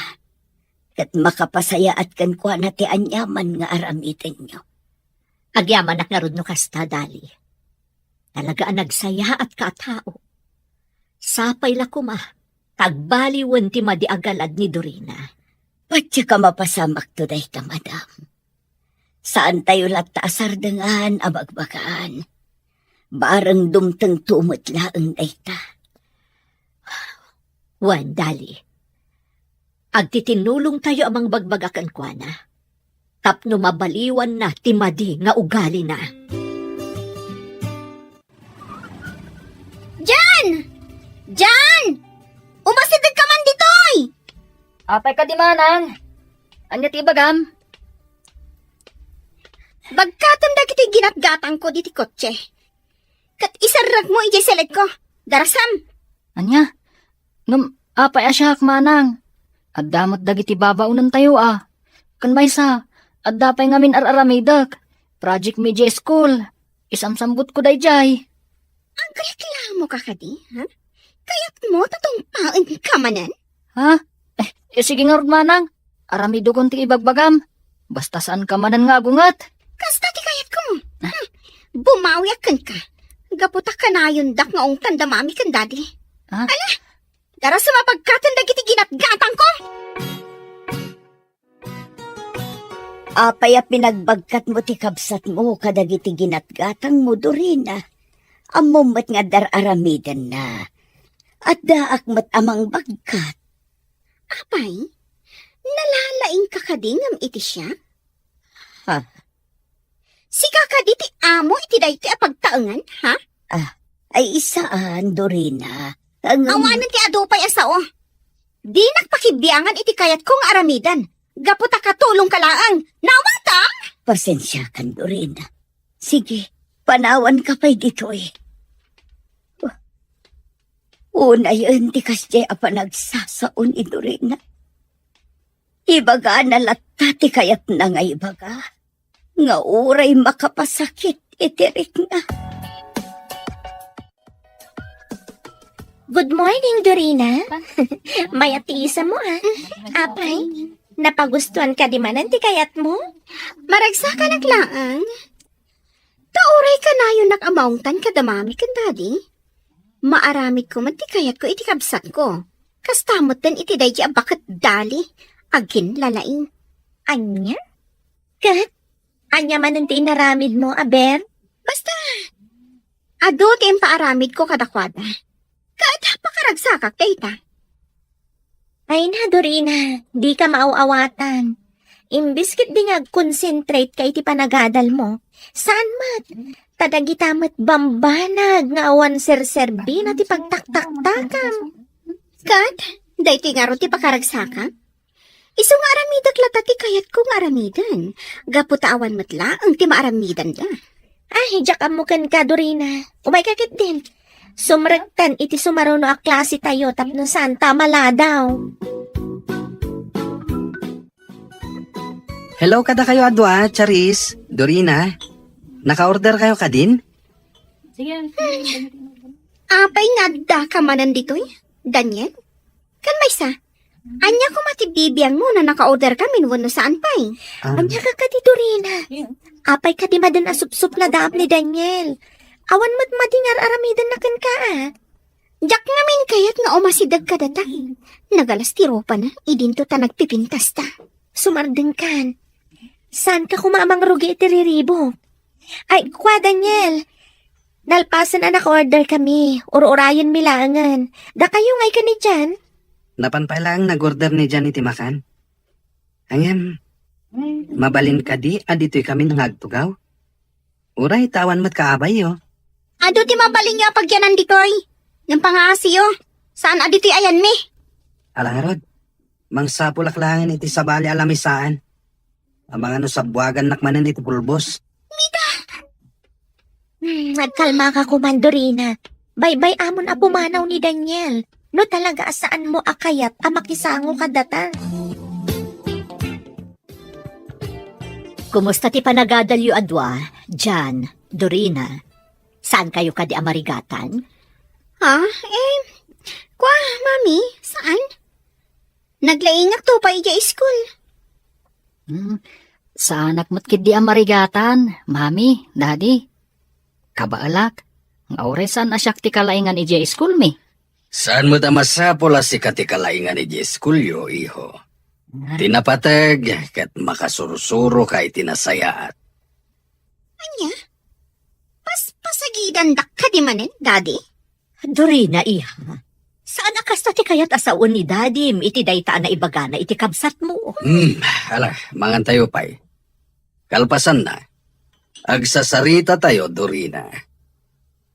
Ket makapasayaat kenkuana ti aniaman nga aramidenyo. Agyamanak ngarud no kasta, Dali. Talaga a nagsayaatka a tao. Sapay la koma, ta agbaliwen ti madi a galad ni Dorina. Patiek a mapasamakto dayta, madam. Saantayo latta a sardengan a bagbagaan. Bareng dumtengto met laeng dayta. Wen, Dali. Agtitinulongtayo a mangbagbaga kenkuana tapno mabaliwanna ti madi nga ugalina. Jan! Jan! Umasidegka man ditoy! Apay kadi, manang? Ania ti ibagam? Bagkatem dagiti ginatgatangko diti kotse. Ket iserrekmo idiay seledko. Darasam! Ania? Ngem apay a siak, manang? Adda met dagiti babaonentayo a. Ken maysa, adda pay ngamin ar-aramidek. Project mi idiay school. Isamsambutko daydiay. Agreklamoka kadi, ha? Kayatmo ta tungpaenka manen? Ha? Eh, eh, sige ngarud, manang. Aramidekon ti ibagbagam. Basta saanka manen nga agunget. Kasta ti kayatko. Ah. Hmm. Bumawiak kenka. Gapu ta kanayondak nga ungtan da mami ken dadi. Ah? Ala, darasam a bagkatem dagiti ginatgatangko. Apay a pinagbagkatmo ti kabsatmo kadagiti ginatgatangmo, Dorina? Ammom met nga adda ar-aramidenna. Addaak met a mangbagkat. Apay, nalalaingka kadi ngem iti siak? Ha? Sika kadi ti amo iti daytoy a pagtaengan, ha? Ah, ay, saan, Dorina. Ang Awanen ti adu pay a sao. Dinak pakibiangan iti kayatko nga aramiden. Gapu ta katulongka laeng. Nawatam? Pasensiakan, Dorina. Sige, panawanka pay ditoy. Unayen ti kasdiay a panagsasao ni Dorina. Ibagana latta ti kayatna nga ibaga, nga uray makapasakit iti rikna. Good morning, Dorina. Mayat ti isem mo, ah. Apay, napagustuan kadi manen ti kayatmo? Maragsakanak laeng. Ta uray kanayonnak a maungtan kada mami ken dadi, maaramidko met ti kayatko iti kabsatko. Kasta metten iti daydi a baket Dali, agin lalaing. Ania? Ket, ania manen ti inaramidmo, aber? Basta, adu ti impaaramidko kadakuada. Ket pakaragsakak dayta. Ay na, Dorina, dika maaw-awatan. Imbes ketdi nga agconcentrate ka iti panagadalmo, saan met, ta dagita met bambanag nga awan serserbina ti pagtaktaktakam. Ket, daytoy ngarud ti pakaragsakak? Isu nga aramidek latta ti kayatko nga aramiden, gapu ta awan met laeng ti maaramidenda. Ay, diak ammo kenka, Dorina. Umayka ketdin. Sumrektan iti sumaruno a klasetayo tapno saanta a maladaw. Hello kadakayo a dua, Charis, Dorina. Naka-order kayo kadin? Apay nga addaka manen ditoy, Daniel? Ken maysa, ania koma ti bibiangmo no naka-order kamin wenno saan pay? Ah. Ania ka kadi, Dorina? Apay kadi maden a supsupnadaam ni Daniel? Awan met madi nga ar-aramidenna kenka, a? Diak ngamin kayat nga umasideg kadata. Nagalas ti rupana, idinto ta nagpipintasta. Sumardengkan. Saanka koma a mangrugi iti riribuk? Ay, kua, Daniel. Nalpasen a naka-order kami. Ur-urayenmi laengen. Dakayo ngay kanidian? Napan pay laeng nag-order ni Jan iti makan. Ngem, mabalin kadi a ditoy kami nga agtugaw? Uray ta awan met kaabayyo. Adu ti mabalinyo a pagyanan ditoy. Ngem pangaasiyo, saan a ditoy ayanmi. Ala ngarud, mangsapulak laengen iti sabali a lamisaan. Amangan no sabbuagannak manen iti pulbos. Mida! Hmm, agkalmaka koman, Dorina. Baybay-amon a pumanaw ni Daniel. No talaga a saanmo a kayat a makisango kadata. Kumusta ti panagadalyo a dua, Jan, Dorina? Saankayo kadi a marigatan? Ha? Eh, kwa, Mami, saan? Naglaingak to pa idiay school. Hmm, saanak met ketdi a marigatan, Mami, Daddy. Kabaelak, nga uray saan a siak ti kalaingan idiay school mi. Saan met a masapul a sika ti kalaingan idiay schoolyo, iho. Ah. Ti napateg ket makasursuroka iti nasayaat. Ania? Pas-, pasagidandak kadi manen, Daddy? Dorina, iha. Saan a kasta ti kayat a sawen ni Dadim iti dayta a naibagana iti kabsatmo? Hmm, ala, mangantayo pay. Kalpasanna, agsasaritatayo, Dorina.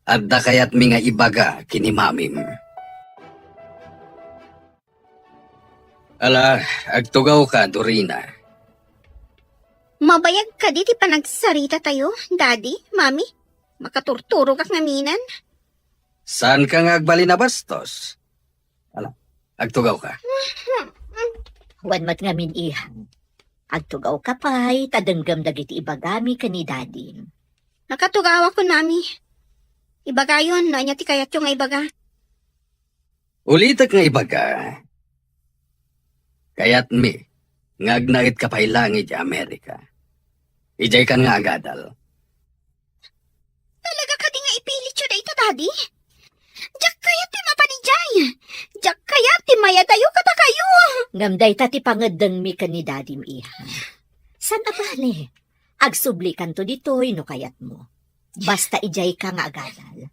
Adda kayatmi nga ibaga ken ni Mamim. Ala, agtugawka, Dorina. Mabayag kadi ti panagsaritatayo, Daddy, Mami? Makaturturogak ngamin. Saanka nga agbalin a bastos? Ala, agtugawka. Wen met ngamin, iha. Agtugawka pay, ta denggem dagiti ibagami ken ni Dadim. Nakatugawakon, Mami. Ibagayon no ania ti kayatyo nga ibaga. Ulitek nga ibaga, kayatmi nga agnaedka pay laeng idiay Amerika. Idiaykan nga agadal. Talaga kadi nga ipilityo dayta, Daddy? Diak kayat ti mapan idiay. Diak kayat ti mayadayo kadakayo. Ngem dayta ti pangeddengmi ken ni Dadim, iha. Saan a bale? Agsublikanto ditoy no kayatmo. Basta idiayka nga agadal.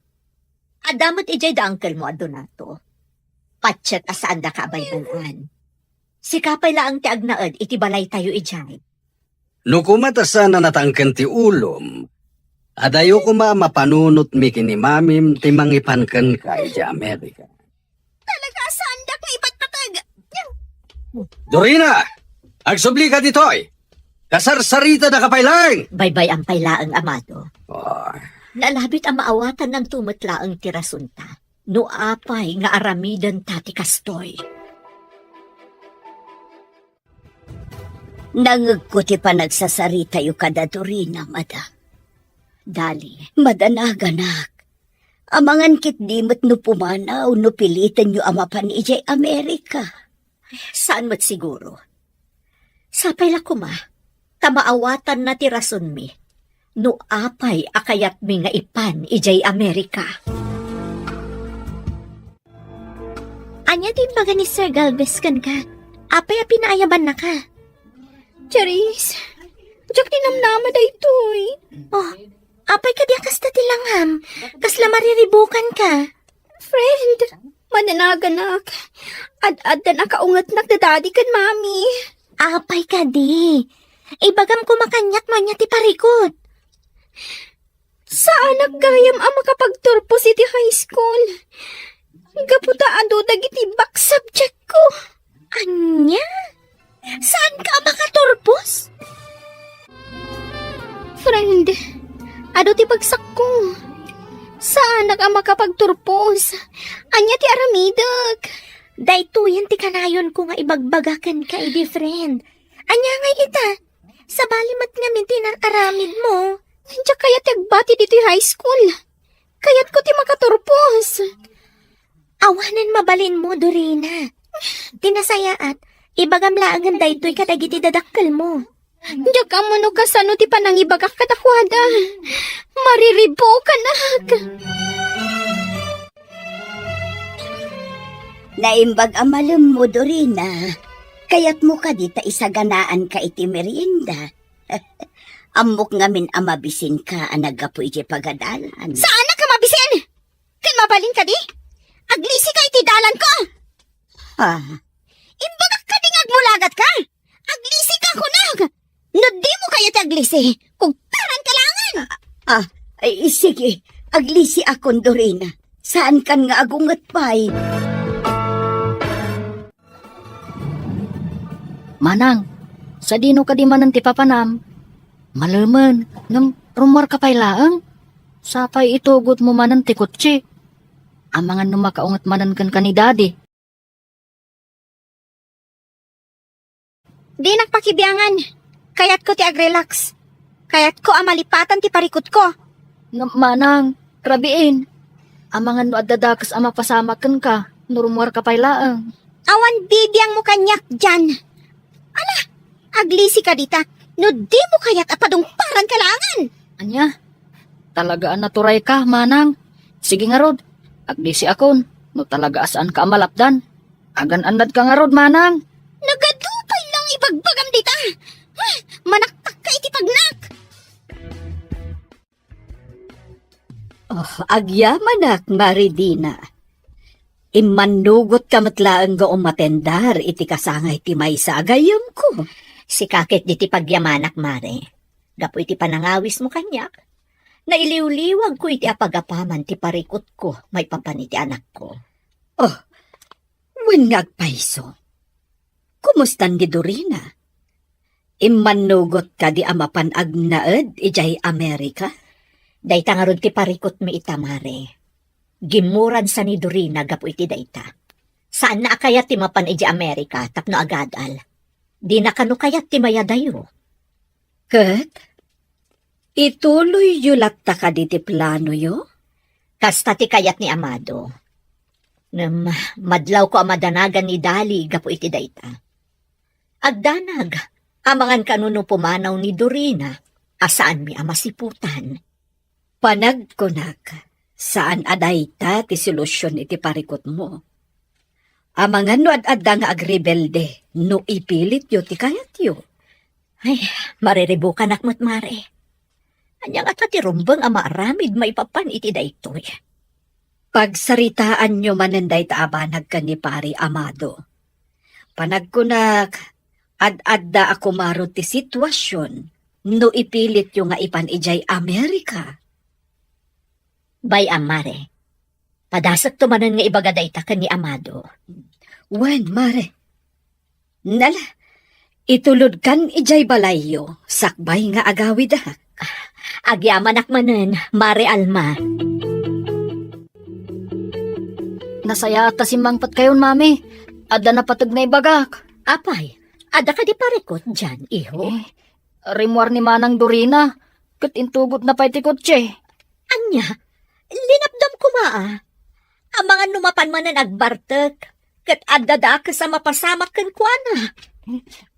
Adda met idiay da uncle-mo a Donato. Patiek a saandaka a baybayan. Sika pay laeng ti agnaed iti balaytayo idiay. No koma ta saan a natangken ti ulom, adayo koma a mapanunotmi ken ni Mamim ti mangipan kenka idiay Amerika. Talaga a saandak nga ipatpateg. Dorina! Agsublika ditoy! Kasarsaritadaka pay laeng! Baybay-am pay laeng, Amado. Ah. Nalabit a maawatannanto met laeng ti rasunta no apay nga aramidenta ti kastoy. Nangngegko ti panagsasaritatayo kada Dorina, madam. Dali. Madanaganak. Amangan ketdi met no pumanaw no pilitenyo a mapan idiay Amerika. Saan met siguro. Sapay la koma, ta maawatanna ti rasonmi no apay a kayatmi nga ipan idiay Amerika. Ania ti imbaga ni Sir Galvez kenka? Apay a pinaayabannaka? Charis, diak ti namnama daytoy. Oh, apay kadi a kasta ti langam? Kasla mariribukanka? Friend, mananaganak. Ad-addan a kaungetnak da daddy ken mommy. Apay kadi? Ibagam koma kaniak no ania ti parikut. Saanak gayam a makapagturpos iti high school. Gapu ta adu dagiti back subject ko. Ania? Saanka a makaturpos? Friend, adu ti bagsakko. Saanak a makapagturpos. Ania ti aramidek? Daytoyen ti kanayonko nga ibagbaga kenka idi, friend. Ania ngay ita? Sabali met ngamin ti inar-aramidmo. Diak kayat ti agbati ditoy high school. Kayatko ti makaturpos. Awanen mabalinmo, Dorina. Ti nasayaat, ibagam laengen daytoy kadagiti dadakkelmo. Diak ammo no kasano ti panangibagak kadakuada. Mariribukanak. Naimbag a malemmo, Dorina. Kayatmo kadi ta isaganaanka iti merienda? Ammok ngamin a mabisinka a naggapu iti pagadalan. Saanak a mabisin! Ken mabalin kadi? Aglisika iti dalanko! Ah. Imbagak kadi nga agmulagatka? Aglisika, kunak! No dimo kayat ti aglisi, kugtaranka laengen! Ah, ay, sige. Aglisiakon, Dorina. Saankan nga agunget pay. Manang, sadino kadi manen ti papanam? Malemen, ngem rummuarka pay laeng. Sapay itugotmo manen ti kotse. Amangan no makaunget manen kenka ni Daddy. Dinak pakibiangan. Kayatko ti agrelax. Kayatko a malipatan ti parikutko. Ngem, Manang, rabiin. Amangan no adda dakes a mapasamak kenka, no rummuarka pay laeng. Awan bibiangmo kaniak, Jan. Ala, aglisika dita, no dimo kayat a padungparanka laengen. Ania? Talaga a naturayka, Manang. Sige ngarud, aglisiakon, no talaga a saanka a malapdan. Agan-annadka ngarud, Manang. Nagadu pay lang ibagbagam dita. Huh, manaktakka iti pagnak. Oh, agyamanak, Mare Dina. Immannugotka met laeng nga umatendar iti kasangay ti maysa a gayyemko. Sika ket ditoy pagyamanak, Mare. Gapu iti panangawismo kaniak, nailiwliwagko iti apagapaman ti parikutko maipapan iti anakko. Oh, wen nga agpayso. Kumustan ni Dorina? Immannugot kadi a mapan agnaed idiay Amerika? Dayta ngarud ti parikutmi ita, Mare. Gimmuransa ni Dorina gapu iti dayta. Saanna a kayat ti mapan idiay Amerika tapno agadal. Dina kano kayat ti mayadayo. Ket, ituloyyo latta kadi ti planoyo? Kasta ti kayat ni Amado. Ngem, madlawko a madanagan ni Dali gapu iti dayta. Agdanag, amangan kano no pumanaw ni Dorina a saanmi a masiputan. Panagkunak, saan a dayta ti solusyon iti parikutmo. Amangan no ad-adda nga agrebelde no ipilityo ti kayatyo. Ay, mariribukanak met, Mare. Ania ngata ti rumbeng a maaramid maipapan iti daytoy? Pagsaritaanyo manen dayta a banag ken ni Pari Amado. Panagkunak, ad-adda a kumaro ti situasion no ipilityo nga ipan idiay Amerika. Bay-am, Mare. Padasekto manen nga ibaga dayta ken ni Amado. Wen, Mare. Nala, itulodkan idiay balayyo, sakbay nga agawidak. Agyamanak manen, Mare Alma. Nasayaat ta simmangpetkayon, Mami. Adda napateg nga ibagak. Apay, adda kadi parikut dian, iho? Eh, rimmuar ni Manang Dorina, ket intugotna pay ti kotse. Ania? Linapdam koma, a. Amangan no mapan manen agbartek, ket adda dakes a mapasamak kenkuana.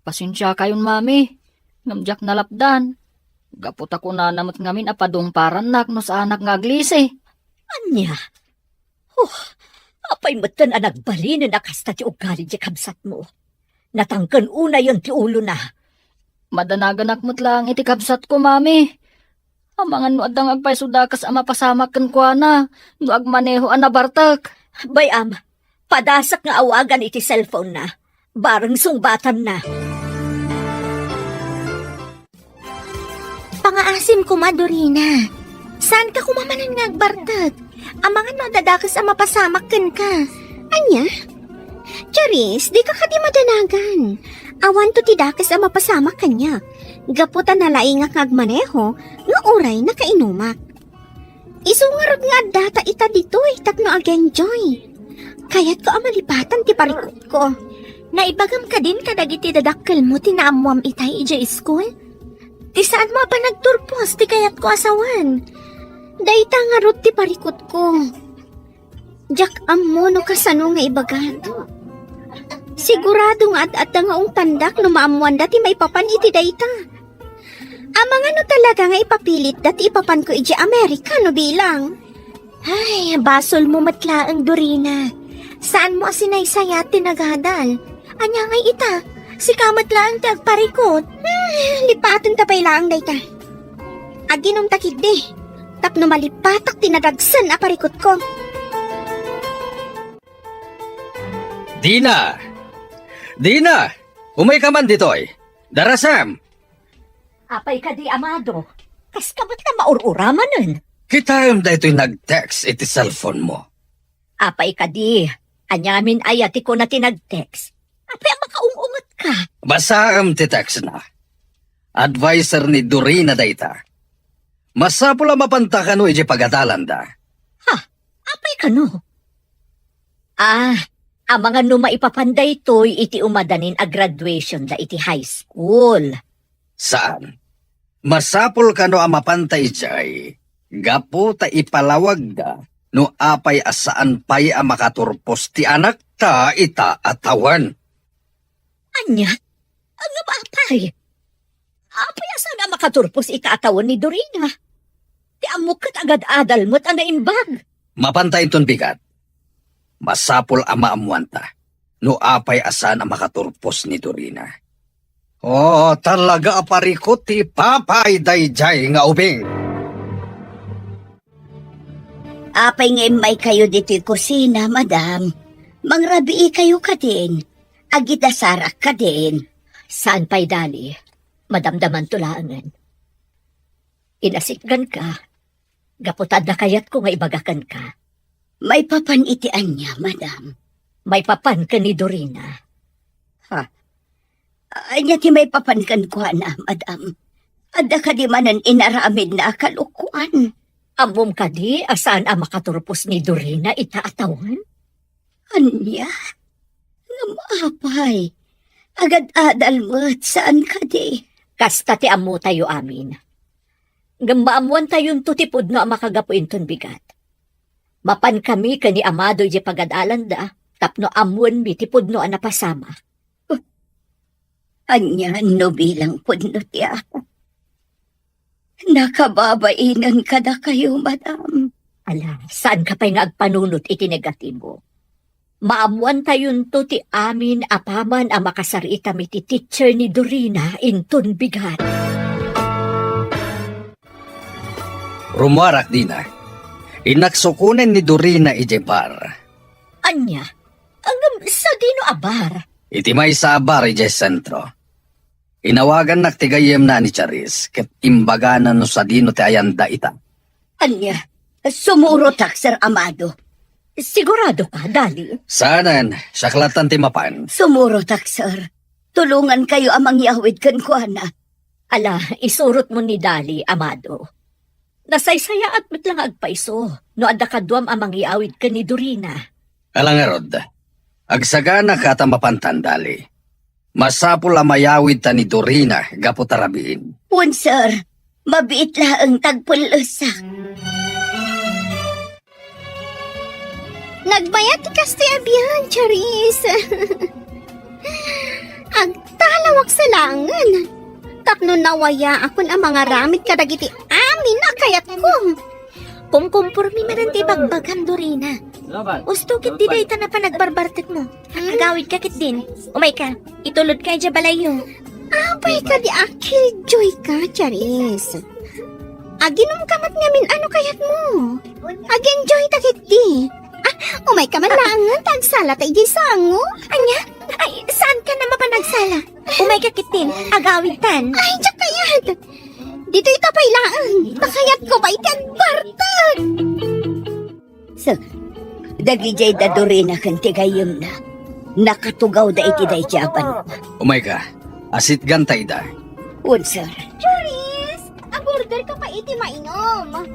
Pasensiakayon, Mami, ngem diak nalapdan. Gapu ta kunana met ngamin a padungparannak no saanak nga aglisi. Ania? Oh, apay metten a nagbalinen a kasta ti ugali ti kabsatmo? Natangken unayen ti ulona. Madanaganak met laeng iti kabsatko, Mami. Amangan no adda nga agpayso dakes a mapasamak kenkuana no agmaneho a nabartek. Bay-am, padasek nga awagan iti cellphone-na. Bareng sungbatanna. Pangaasim koma, Dorina. Saanka koma manen nga agbartek? Amangan no adda dakes a mapasamak kenka. Ania? Charis, dika kadi madanagan. Awanto ti dakes a mapasamak kaniak. Gapu ta nalaingak nga agmaneho, nga uray nakainumak. Isu ngarud nga addata ita ditoy tapno ag-enjoy. Kayatko a malipatan ti parikutko. Naibagam kadin kadagiti dadakkelmo ti naammoam itay idiay iskul? Ti saanmo a panagturpos ti kayatko a sawen. Dayta ngarud ti parikutko. Diak ammo no kasano nga ibagak. Sigurado nga ad-adda nga ungtandak no maammoanda ti maipapan iti dayta. Amangan no talaga nga ipapilitda ti ipapanko idiay Amerika no bilang. Ay, basolmo met laeng, Dorina. Saanmo a sinaysayat ti nagadal. Ania ngay ita? Sika met laeng ti agparikut. Ah, lipatenta pay laeng dayta. Aginumta ketdi, tapno malipatak ti nadagsen a parikutko. Dina! Dina! Umayka man ditoy! Darasem! Apay kadi, Amado? Kaska met nga maur-uramanen? Kitaem daytoy nag-text iti cellphone-mo. Apay kadi? Aniamin aya ti kuna ti nag-text? Apay a makaung-ungetka? Basaem ti text-na. Adviser ni Dorina dayta. Masapul a mapanta kano idiay pagadalanda. Ha? Apay kano? Ah, amangan no maipapan daytoy iti umadanin a graduation da iti high school. Saan? Masapul kano a mapanta idiay gapu ta ipalawagda no apay a saan pay a makaturpos ti anakta ita a tawen. Ania? Ngem apay? Apay a saan a makaturpos ita a tawen ni Dorina? Ti ammok ket agad-adal met a naimbag. Mapanta inton bigat. Masapul a maammuanta no apay a saan a makaturpos ni Dorina. Oh, talaga a parikut ti ipapay daydiay nga ubing. Apay nga immaykayo ditoy kusina, madam? Mangrabiikayo kadin. Agidasarak kadin. Saan pay, Dali? Madamdamanto laengen. Inasitganka gapu ta adda kayatko nga ibaga kenka. Maipapan iti ania, madam? Maipapan ken ni Dorina. Ha? Ania ti maipapan kenkuana, madam? Adda kadi manen inaramidna a kalokoan? Ammom kadi a saan a makaturpos ni Dorina ita a tawen? Ania? Ngem apay? Agad-adal met, saan kadi? Kasta ti ammotayo amin. Ngem maammoantayonto ti pudno a makagapu inton bigat. Mapankami ken ni Amado idiay pagad-alanda tapno ammoenmi ti pudno a napasamak. Ania no bilang pudno ti apo? Nakababainen kadakayo, madam. Ala, saanka pay nga agpanunot iti negatibo. Maammoantayonto ti amin apaman a makasaritam iti teacher ni Dorina inton bigat. Rummuarak dina. Innak sukonen ni Dorina idiay bar. Ania? Ngem sadino a bar? Iti maysa a bar idiay sentro. Inawagannak ti gayyemna a ni Charis ket imbagana no sadino ti ayanda ita. Ania? Sumurotak, Sir Amado. Sigurado ka, Dali? Saanen, siak lattan ti mapan. Sumurotak, sir. Tulongankayo a mangyawid kenkuana. Ala, isurotmo ni Dali, Amado. Nasaysayaat met la nga agpaiso no adda kaduam a mangyawid ken ni Dorina. Ala ngarud, agsaganaka ta mapantan, Dali. Masapul a mayawidta ni Dorina gapu ta rabiin. Wen, sir. Mabiit laeng ta agpellesak. Nagbayat ti kastoy a biag, Charis. Agtalawak sa laengen. Tapno nawayaakon a mangaramid kadagiti amin a kayatko. Kumkumpormi manen ti ibagbagam, Dorina. Usto ketdi dayta napan agbarbartekmo. Hmm? Agawidka ketdin. Umayka, itulodka idiay balayyo. Apay kadi a killjoy ka, Charis? Aginumka met ngamin, ano kayatmo? Ag-enjoyta ketdi. Ah, umayka man laengen ta agsalata idiay sango. Ania? Ay, saanka a mapan agsala? Umayka ketdin, agawidtan. Ay, diak kayat. Ditoyta pay laeng, ta kayatko pay ti agbartek. So, dagidiay da Dorina ken ti gayyemna, nakatugawda iti daydi a banwa. Umayka, asitganta ida. Wen, sir. Charis, agorderka pay iti mainum.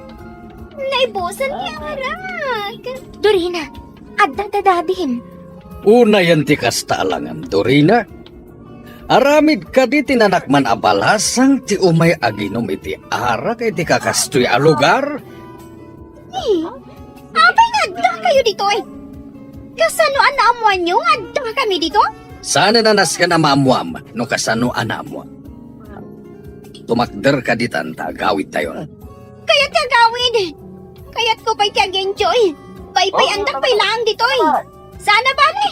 Naibusen ti arak. Dorina, adda dadadim. Unayen ti kasta a langam, Dorina. Aramid kadi ti nanakman a balasang ti umay aginum iti arak iti kakastoy a lugar? Eh, apay nga addakayo ditoy? Kasano a naammoanyo nga addakami ditoy? Saan a nasken a maammoam no kasano a naammoam. Tumakder kadi tan ta agawidtayon. Kayat ti agawid. Kayatko pay ti agenjoy. Paypayandak pay laeng ditoy. Saan a bale?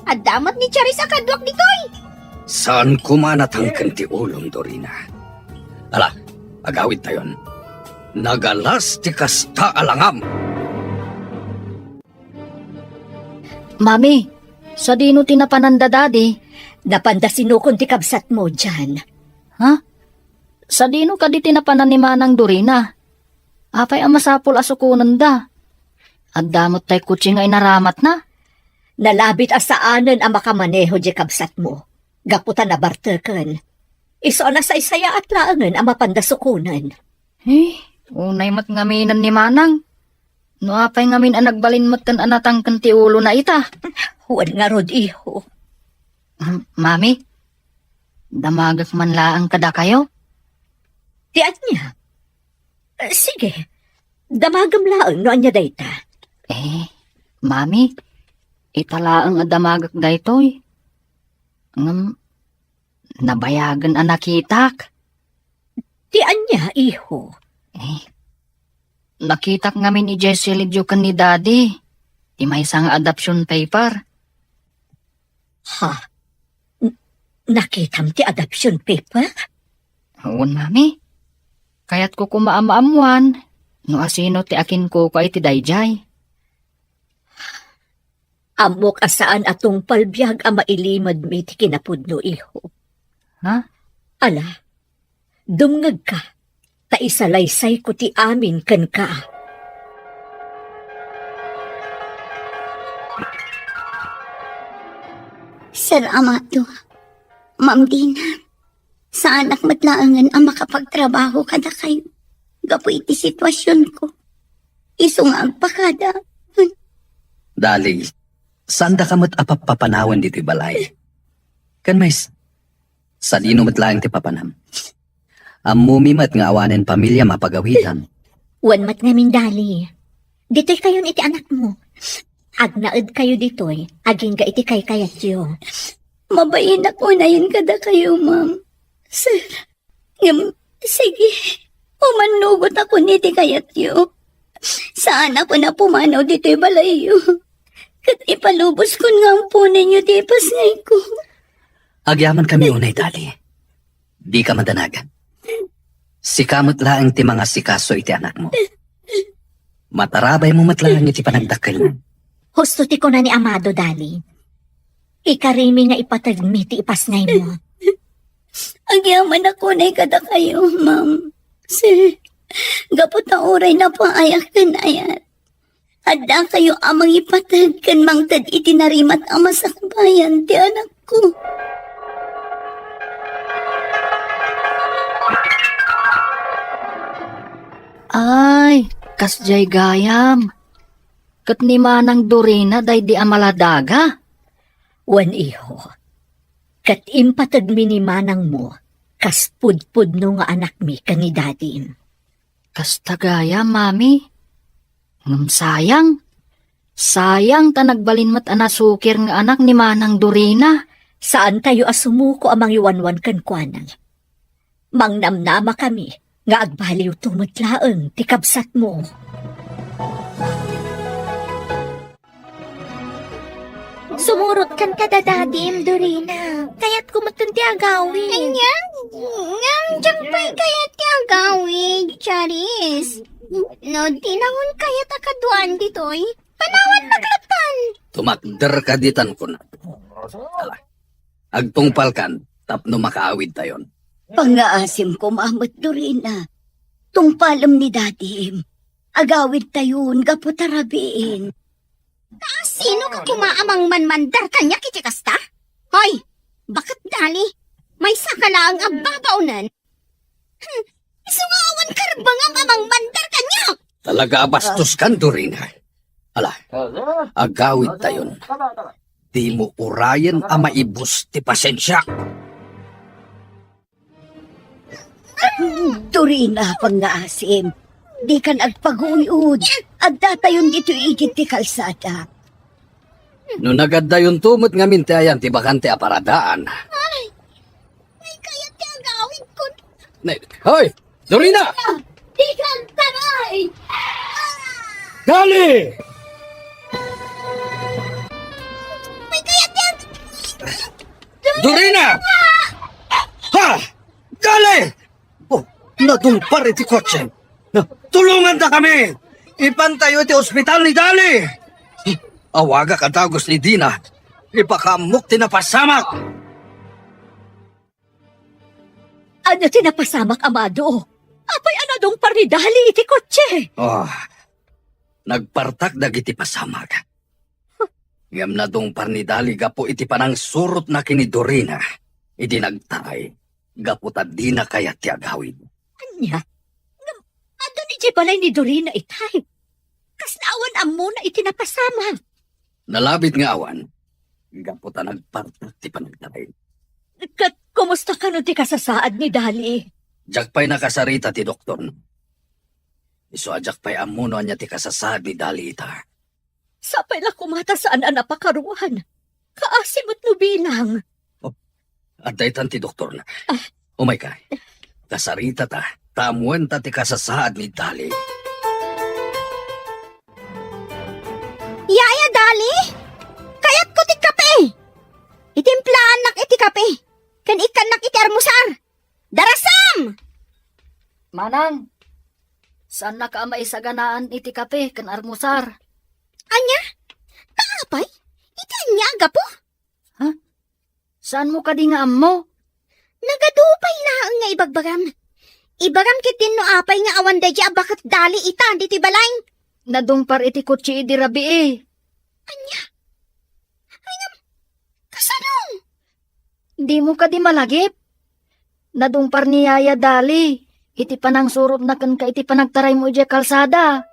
Adda met ni Charis a kaduak ditoy. Saan koma a natangken ti ulom, Dorina. Ala, agawidtayon. Nagalas ti kasta a langam. Mami, sadino ti napanan da Dadi? Napanda sinukon ti kabsatmo, Jan. Ha? Sadino kadi ti napanan ni Manang Dorina? Apay a masapul a sukonenda? Adda met tay kotse nga inaramatna? Nalabit a saanen a makamaneho diay kabsatmo, gapu ta nabarteken. Isu a nasaysayaat laengen a mapanda sukonen. Eh, unay met ngaminen ni Manang. No apay ngamin a nagbalin metten a natangken ti ulona ita? Wen ngarud, iho. Hmm, Mami, damagek man laeng kadakayo? Ti ania? Eh, sige, damagem laeng no ania dayta. Eh, Mami, ita laeng a damagek daytoy. Ngem, nabayagen a nakitak. Ti ania, iho? Eh, nakitak ngamin idiay silidyo ken ni Daddy ti maysa nga adoption paper. Ha? N-, nakitam ti adoption paper? Wen, Mami. Kayatko koma a maammoan no asino ti akinkukua iti daydiay. Ammok a saan a tungpal biag a mailimedmi ti kinapudno, iho. Ha? Ala, dumngegka, ta isalaysayko ti amin kenka. Salamat, Ma'am Dina. Saanak met laengen a makapagtrabaho kadakayo gapu iti situasionko. Isu nga agpakada. Dali, saandaka met a pappapanawen ditoy balay. Ken mais, sadino met laeng ti papanam? Ammomi met nga awanen pamiliam a pagawidan. Wen met ngamin, Dali. Ditoy kayon iti anakmo. Agnaed kayo ditoy, agingga iti kaykayatyo. Mabain a kunayon kadakayo, ma'am. Sir, ngem, sige, umannugot ako iti kayatyo. Saan ako napumanaw ditoy balayyo. Ket ipaluboskon nga amponenyo ti ipasngayko. Agyamankami unay, Dali. Dika madanag. Sika met laeng ti mangasikaso iti anakmo. Matarabaymo met laeng iti panagdakkelna. Husto ti kuna ni Amado, Dali. Ikarimi nga ipategmi ti ipasngaymo. Agyamanak unay kadakayo, ma'am. Sir, gapu ta uray napaayak ken ayat, addakayo a mangipateg ken mangted iti narimat a masakbayan ti anakko. Ay, kasdiay gayam. Ket ni Manang Dorina daydi a maladaga? Wen, iho. Ket impategmi ni manangmo kas pudpudno nga anakmi ken ni dadim. Kasta gayam, Mami. Ngem sayang. Sayang ta nagbalin met a nasukir nga anak ni Manang Dorina. Saantayo a sumuko a mangiwanwan kenkuana. Mangnamnamakami nga agbaliwto met laeng ti kabsatmo. Sumurotkan kada dadim, Dorina. Kayatko metten ti agawid. Ania? Ngem diak pay kayat ti agawid, Charis. No, di nangon kayat a kaduaan ditoy. Panawan maklatan. Tumakderka ditan kuna. Ala, agtungpalkan tapno makaawidtayon. Pangngaasim koma met, Dorina. Tungpalem ni dadim. Agawidtayon gapu ta rabiin. Kasino ka koma a mangmanmandar kaniak iti kasta? Hoy, baket Dali, maysa ka laeng a babaonen. Hmm, isu nga awan karbengam a mangmandar kaniak. Talaga a bastos kan, Dorina. Ala, agawidtayon. Dimo urayen a maibus ti pasensiak. Dorina, pangngaasim. Dikan agpaguyod. Addatayon ditoy igid ti kalsada. No nagaddayonto met ngamin ti ayan ti bakante a paradaan. Ay, may kayat ti agawidko. Nay, hoy! Dorina! Dikan taray! Dali! May kayat ti ag- Dorina! Ha! Dali! Oh, nadungpar iti kotse. Na, tulonganta kami! Ipantayo iti ospital ni Dali! Awagak a dagus ni Dina. Ipakaammok ti napasamak! Ania ti napasamak, Amado? Apay a nadungpar ni Dali iti kotse? Oh, nagpartak dagiti pasamak. Ngem nadungpar ni Dali gapu iti panangsurotna ken ni Dorina idi nagtaray gapu ta dina kayat ti agawid. Ania? Ngem adda idiay balay ni Dorina itay? Kasla awan ammona iti napasamak. Nalabit nga awan, gapu ta nagpartak ti panagtaray. Ket kumusta kano ti kasasaad ni Dali? Diak pay nakasarita ti doktorna. Isu a diak pay ammo no ania ti kasasaad ni Dali ita. Sapay la koma ta saan a napakaruan. Kaasi met no bilang. Oh, adda itan ti doktorna. Ah. Umayka. Kasaritata, ta ammoenta ti kasasaad ni Dali. Yaya Dali, kayatko ti kape. Itimplaannak iti kape, ken ikkannak iti armusar. Darasam! Manang, saannaka a maisaganaan iti kape ken armusar. Ania? Ta apay? Iti ania a gapu? Ha? Saanmo kadi nga ammo? Nagadu pay laeng nga ibagbagam. Ibagam ketdin no apay nga awan daydiay a baket Dali ita ditoy balay. Nadungpar iti kotse idi rabii. Ania? Ay, ngem, kasano? Dimo kadi malagip? Nadungpar ni Yaya Dali iti panangsurotna kenka iti panagtaraymo idiay kalsada.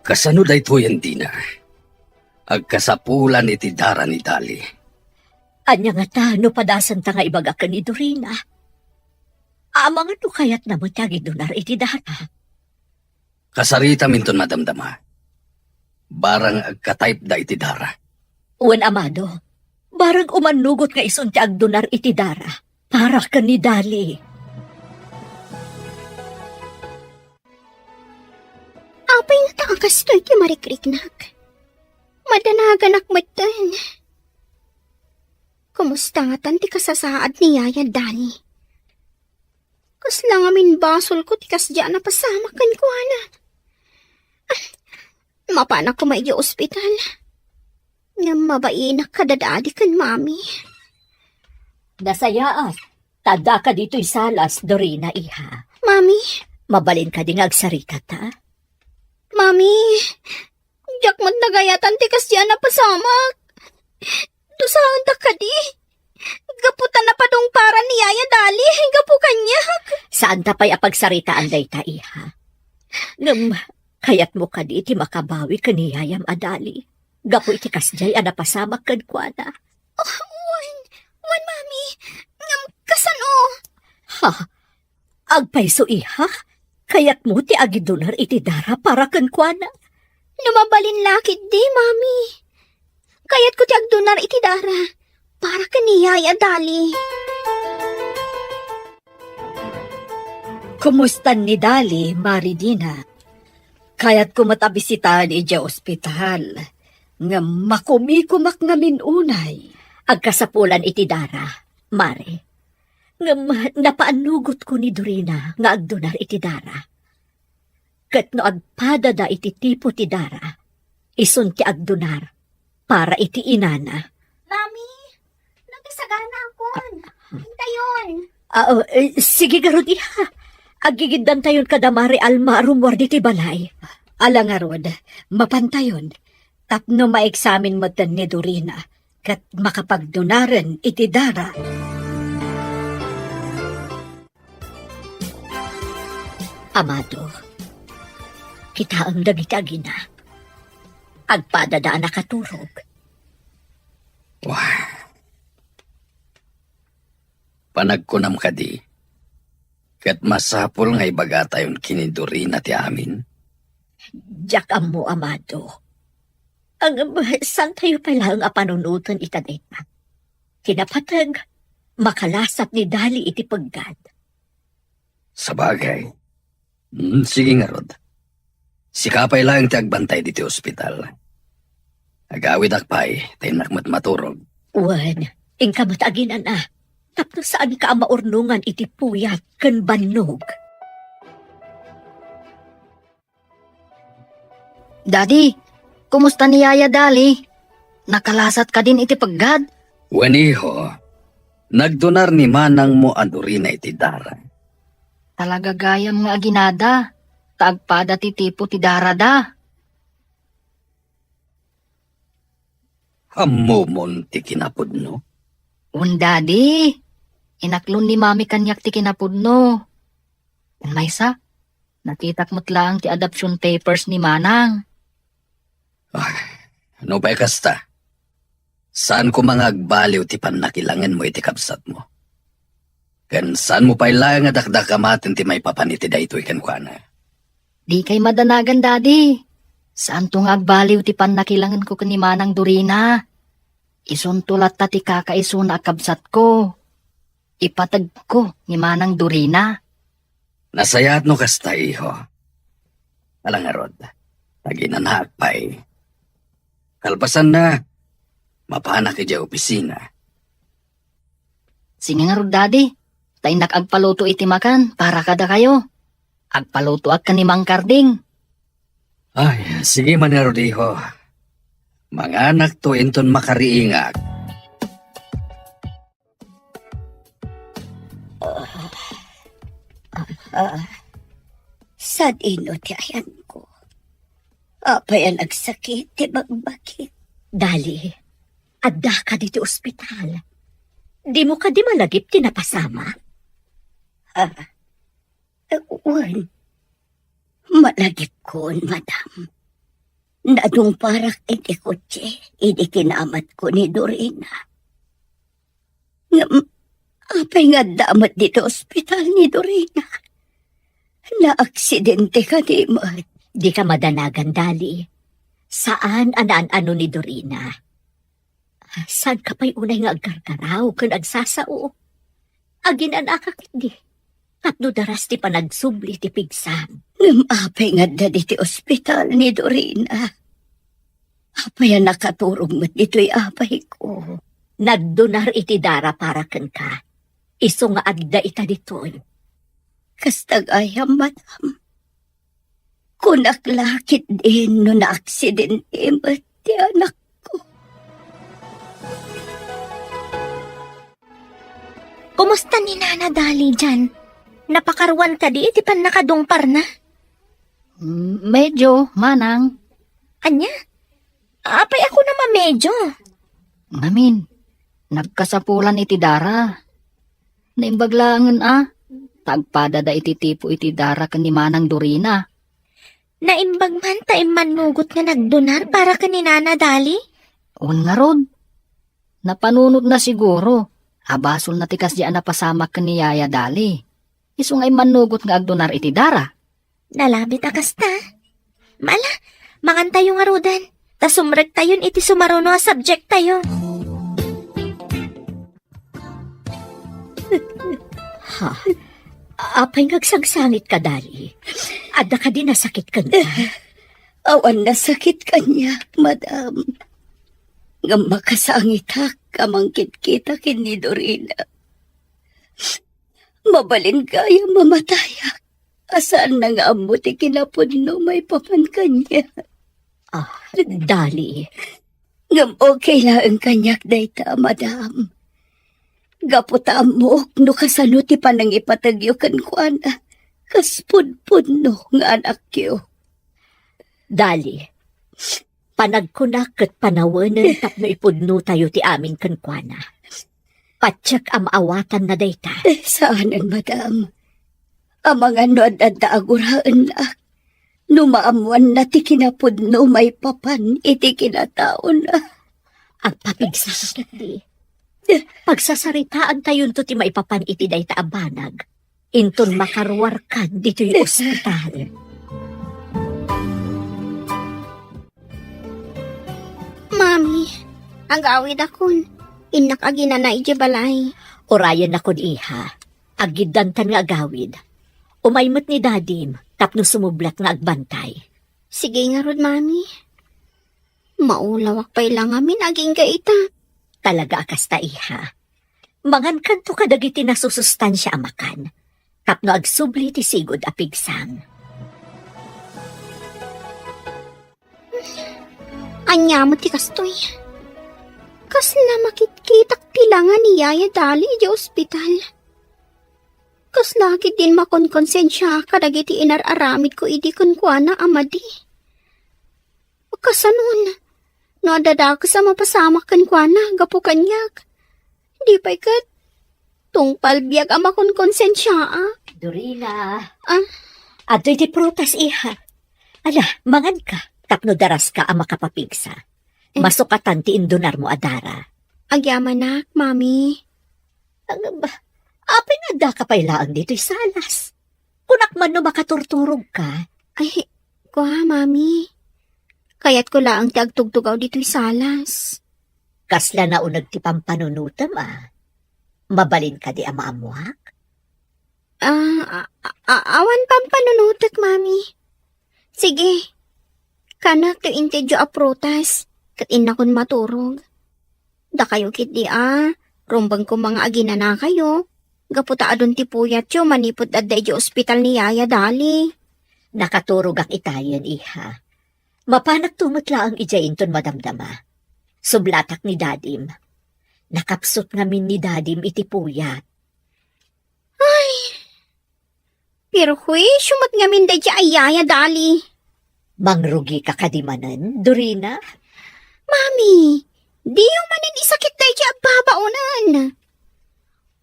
Kasano daytoyen, Dina? Agkasapulan iti dara ni Dali. Ania ngata no padasenta nga ibaga ken ni Dorina? Amangan no kayatna met ti agidunar iti dara. Kasaritaminton madamdama. Barang agka-type-da iti dara. Wen, Amado, barang umannugot nga isun ti agdunar iti dara para ken ni Dali. Apay ngata a kastoy ti marikriknak? Madanaganak metten. Kumusta ngatan ti kasasaad ni Yaya Dali? Kasla ngamin basolko ti kasdiay a napasamak kenkuana. Ah, mapanak koma idiay ospital. Ngem mabainak kada Dadi ken Mami. Nasayaat, ta addaka ditoy salas, Dorina, iha. Mami? Mabalin kadi nga agsaritata? Mami, diak met nagayatan ti kasdiay a napasamak. Dusaendak kadi. Gapu ta napadungparan ni Yaya Dali, gapu kaniak. Saanta pay a pagsaritaan dayta, iha. Ngem, kayatmo kadi ti makabawi ken ni Yayam a Dali gapu iti kasdiay a napasamak kenkuana? Oh, wen, wen, Mami. Ngem kasano? Ha? Agpayso, iha? Kayatmo ti agidunar iti dara para kenkuana? No mabalin la ketdi, Mami. Kayatko ti agdunar iti dara para ken ni Yaya Dali. Kumusta ni Dali, Mari Dina? Kayatko met a bisitaen idiay ospital, ngem makumikumak ngamin unay. Agkasapulan iti dara, Mari. Ngem napaannugotko ni Dorina nga agdunar iti dara. Ket no agpadada iti tipo ti dara, isun ti agdunar para iti inana. Mami, nakisaganaakon. Intayon. Ah, oh, eh, sige garud, iha. Agigiddantayon kada Mari Alma a rummuar ditoy balay. Ala ngarud, mapantayon. Tapno maeksamin metten ni Dorina ket makapagdunaren iti dara. Amado, kitaem dagiti agina. Agpadada a nakaturog. Wah. Panagkunam kadi, ket masapul nga ibagatayon ken ni Dorina ti amin? Diak ammo, Amado. Ngem, saantayo pay laeng a panunoten ita dayta. Ti napateg, makalasat ni Dali iti peggad. Sabagay. Hmm, sige ngarud. Sika pay laeng ti agbantay ditoy ospital. Agawidak pay, ta innak met maturog. Wen, inka met aginana. Tapno saanka a maurnongan iti puyat ken bannog. Daddy, kumusta ni Yaya Dali? Nakalasat kadin iti peggad? Wen, iho. Nagdunar ni manangmo a Dorina iti dara. Talaga gayam nga aginada, ta agpada ti tipo ti darada. Ammomon ti kinapudno? Wen, Daddy. Inaklon ni Mami kaniak ti kinapudno. Maysa, nakitak met laeng ti adoption papers ni Manang. Ay, no pay kasta, saan koma nga agbaliw ti pannakilangenmo iti kabsatmo. Ken saanmo pay laeng a dakdakamaten ti maipapan iti daytoy kenkuana. Dikay madanagan, Daddy. Saanto nga agbaliw ti pannakilangenko ken ni Manang Dorina. Isunto latta ti kakaisuna a kabsatko. Ipategko ni Manang Dorina. Nasayaat no kasta, iho. Ala ngarud, aginanaak pay. Kalpasanna, mapanak idiay opisina. Sige ngarud, Daddy. Ta innak agpaluto iti makan para kadakayo. Agpalutoak ken ni Mang Karding. Ay, sige man ngarud, iho. Manganakto inton makariingak. Ah, sad-ino ti ayanko. Apay a nagsakit ti bagbagik? Dali, adda ka ditoy ospital. Dimo kadi malagip ti napasamak? Ah, eh, wen. Malagipkon, madam. Nadungparak iti kotse idi kinamatko ni Dorina. Ngem, apay nga adda met ditoy ospital ni Dorina? Naaksidente kadi met? Dika madanagan, Dali. Saan a naan-ano ni Dorina. Saanka pay unay nga agkarkaraw ken agsasao? Aginanaka ketdi tapno daras ti panagsubli ti pigsam. Ngem apay nga adda ditoy ospital ni Dorina? Apay a nakaturog met ditoy apayko? Nagdonar iti dara para kenka. Isu nga adda ita ditoy. Kasta gayam, madam. Kunak la ketdin no naaksidente met ti anakko. Kumusta ni Nana Dali dian? Napakaruan kadi iti pannakadungparna? Mm, medyo, manang. Ania? Apay a kunam a medyo? Ngamin, nagkasapulan iti dara. Naimbag laengen a, ta agpadada iti tipo iti dara ken ni Manang Dorina. Naimbag man ta immannugot nga nagdonar para ken ni Nana Dali? Wen ngarud. Napanunotna siguro a basolna ti kasdiay a napasamak ken ni Yaya Dali. Isu nga immannugot nga agdonar iti dara. Nalabit a kasta. Ala, mangantayo ngaruden, ta sumrektayon iti sumaruno a subjecttayo. Ha? Apay nga agsangsangitka, Dali? Adda kadi nasakit kenka? Awan nasakit kaniak, madam. Ngem makasangitak a mangkitkita ken ni Dorina. Mabalin gayam a matayak a saanna nga ammo ti kinapudno maipapan kaniak. Ah, Dali. Ngem okay laeng kaniak dayta, madam. Gapu ta ammok no kasano ti panangipategyo kenkuana kas pudpudno nga anakyo. Dali, panagkunak ket panawenen tapno ipudnotayo ti amin kenkuana. Patiek a maawatanna dayta. Eh, saanen, madam. Amangan no adda a guraennak, no maammoanna ti kinapudno maipapan iti kinataona. Agpapigsa ketdi. Pagsasaritaantayonto ti maipapan iti dayta a banag. Inton makaruarkan ditoy ospital. Mami, agawidakon. Innak aginana idiay balay. Urayennakon, iha. Aggiddantan nga agawid. Umay met ni Dadim tapno sumublat nga agbantay. Sige ngarud, Mami. Maulawak pay la ngamin agingga ita. Talaga a kasta, iha. Mangankanto kadagiti nasusustansia a makan tapno agsubli ti sigud a pigsang. Ania met ti kastoy? Kasla makitkitak ti langa ni Yaya Dali idiay ospital. Kasla ketdin makonkonsensia kadagiti inar-aramidko idi kenkuana a madi. Kasanon, no adda dakes a mapasamak kenkuana gapu kaniak, di pay ket Tungpal biag a makonkonsensiaak. Dorina. Ah? Adtoy ti prutas, iha. Ala, manganka, tapno daraska a makapapigsa. Eh. Masukatan ti indunarmo a dara. Agyamanak, Mami. Agba, apay nga addaka pay laeng ditoy salas? Kunak man no makaturturogka. Ay, kua, Mami. Kayatko laeng ti agtugtugaw ditoy salas. Kasla nauneg ti pampanunotem, a. Mabalin kadi a maammoak? Ah, a-, a-, a-, awan pampanunotek, Mami. Sige. Kanak ti intedyo a prutas, ket innakon maturog. Dakayo ketdi a, rumbeng koma nga aginanakayo, gapu ta adun ti puyatyo manipud adda idiay ospital ni Yaya Dali. Nakaturogak itayen, iha. Mapanakto met laeng idiay inton madamdama. Sublatak ni Dadim. Nakapsut ngamin ni Dadim iti puyat. Ay, perhuisio met ngamin daydiay a Yaya Dali. Mangrugika kadi manen, Dorina? Mami, diyo manen isakit daydiay a babaonen.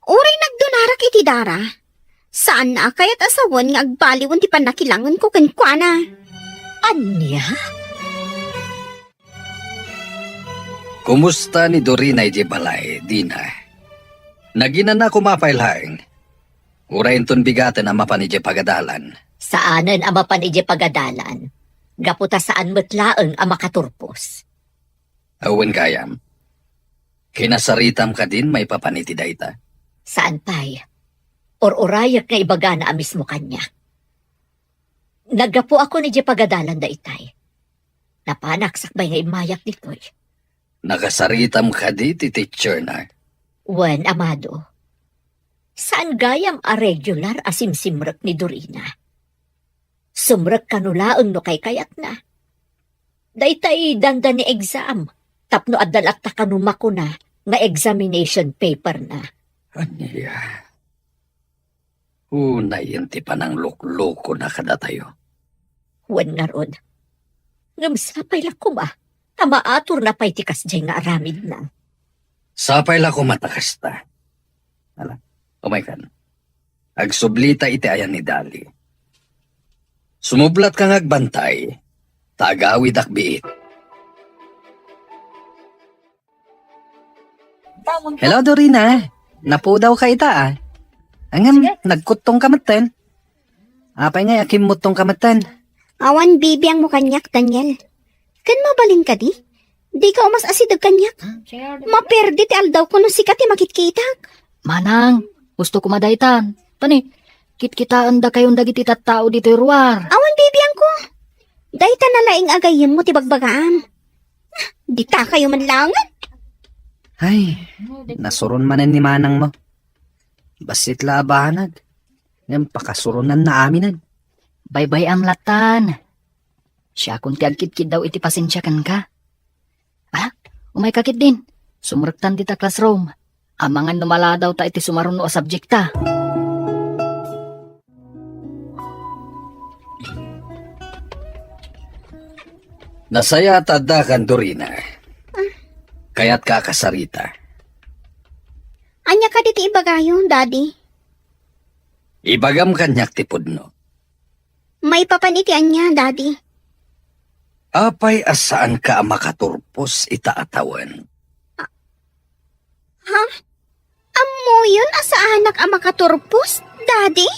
Uray nagdunarak iti dara, saanna a kayat a sawen nga agbaliwen ti pannakilangenko kenkuana. Ania? Kumusta ni Dorina idiay balay, Dina? Naginana koma pay laeng. Uray inton bigaten a mapan idiay pagadalan. Saanen a mapan idiay pagadalan, gapu ta saan met laeng a makaturpos. Awan gayam. Kinasaritam kadin maipapan iti dayta? Saan pay. Ur-urayek nga ibagana a mismo kaniak. Naggapuakon idiay pagadalan daytay. Napanak sakbay nga immayak ditoy. Nakasaritam kadi ti teacher na? Wen, amado. Saan gayam a regular a simsimrek ni Dorina. Sumrek kano laeng no kaykayatna. Daytay dandani exam, tapno adda latta kano makuna nga examination paper na. Ania? Unayen ti panangluklukona kadatayo. Wen ngarud. Ngem sapay la koma ta maaturna pay ti kasdiay nga aramidna. Sapay la koma ta kasta. Ala, umaykan. Agsublita iti ayan ni Dali. Sumublak ka nga agbantay, ta agawidak biit. Hello, Dorina. Napudawka ita, a. Ngem, sige, nagkuttongka metten. Apay ngay a kimmutongka metten? Awan bibiangmo kaniak, Daniel. Ken mabalin kadi? Dika umas-asideg kaniak. Maperde ti aldawko no sika ti makitkitak. Manang, gusto ko madaytan. Tani, kitkitaendakayon dagiti tattao ditoy ruar. Awan bibiangko. Dayta na laeng a gayyemmo ti bagbagaam. Ah, ditakayo man laengen. Ay, nasuron manen ni manangmo. Bassit la a banag. Ngem pakasuronnanna aminen. Baybay-am lattan. Siakon ti agkitkiddaw iti pasensia kenka. Ala, umayka ketdin. Sumrektan dita classroom. Amangan no maladawta iti sumaruno a subjekta. Nasayaat a addakan, Dorina. Kayatka a kasarita. Ania kadi ti ibagayo, Daddy? Ibagam kaniak ti pudno. Maipapan iti ania, Daddy? Apay a saanka a makaturpos ita a tawen? Ha? Ammoyon a saanak a makaturpos, Daddy?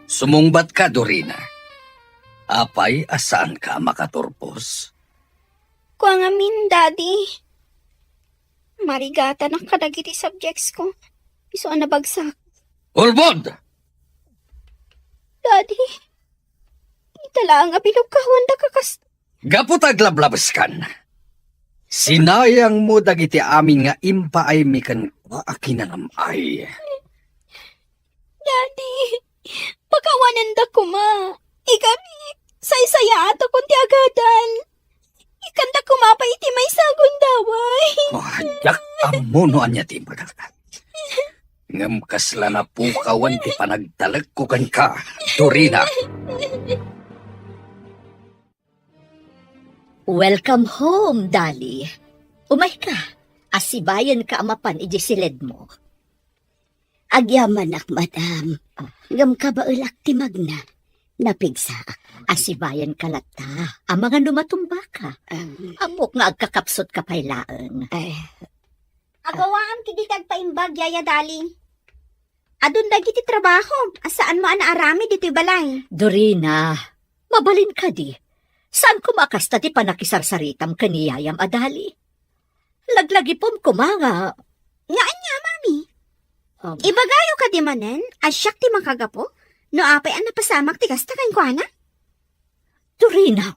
Sumungbatka, Dorina. Apay a saanka a makaturpos? Kua ngamin, Daddy. Marigatanak kadagiti subjects ko. Isu a nabagsak. Ulbod! Daddy, ita laeng a bilog ka, Juan, da kakas- Gapu ta aglablabeskan, sinayangmo dagiti amin nga impaaymi kenka a kinanam-ay. Daddy, pakawanenda koma. Ikami, saysayaatakon ti agadal. Ikkanda koma pay iti maysa a gundaway. Oh, diak ammo no ania ti imbagak. Ngem kasla napukawan ti panagtalekko kenka, Dorina. Welcome home, Dali. Umayka, Asibayenka a mapan idiay siledmo. Agyamanak, madam. Ah. Ngem kabaelak ti magna. Napigsaak. Asibayenka latta. Amangan no matumbaka. Am. Ammok nga agkakapsutka pay laeng. Ay. Agawaam ti di ti agpaimbag, Yaya Dali. Adun dagiti trabahom a saanmo a naaramid ditoy balay. Dorina, mabalin kadi? Saan koma a kasta ti panakisarsaritam ken ni yayam a Dali? Laglagipem koma nga. Nga ania, Mami? Um. Ibagayo kadi manen a siak ti makagapu no apay a napasamak ti kasta kenkuana? Dorina,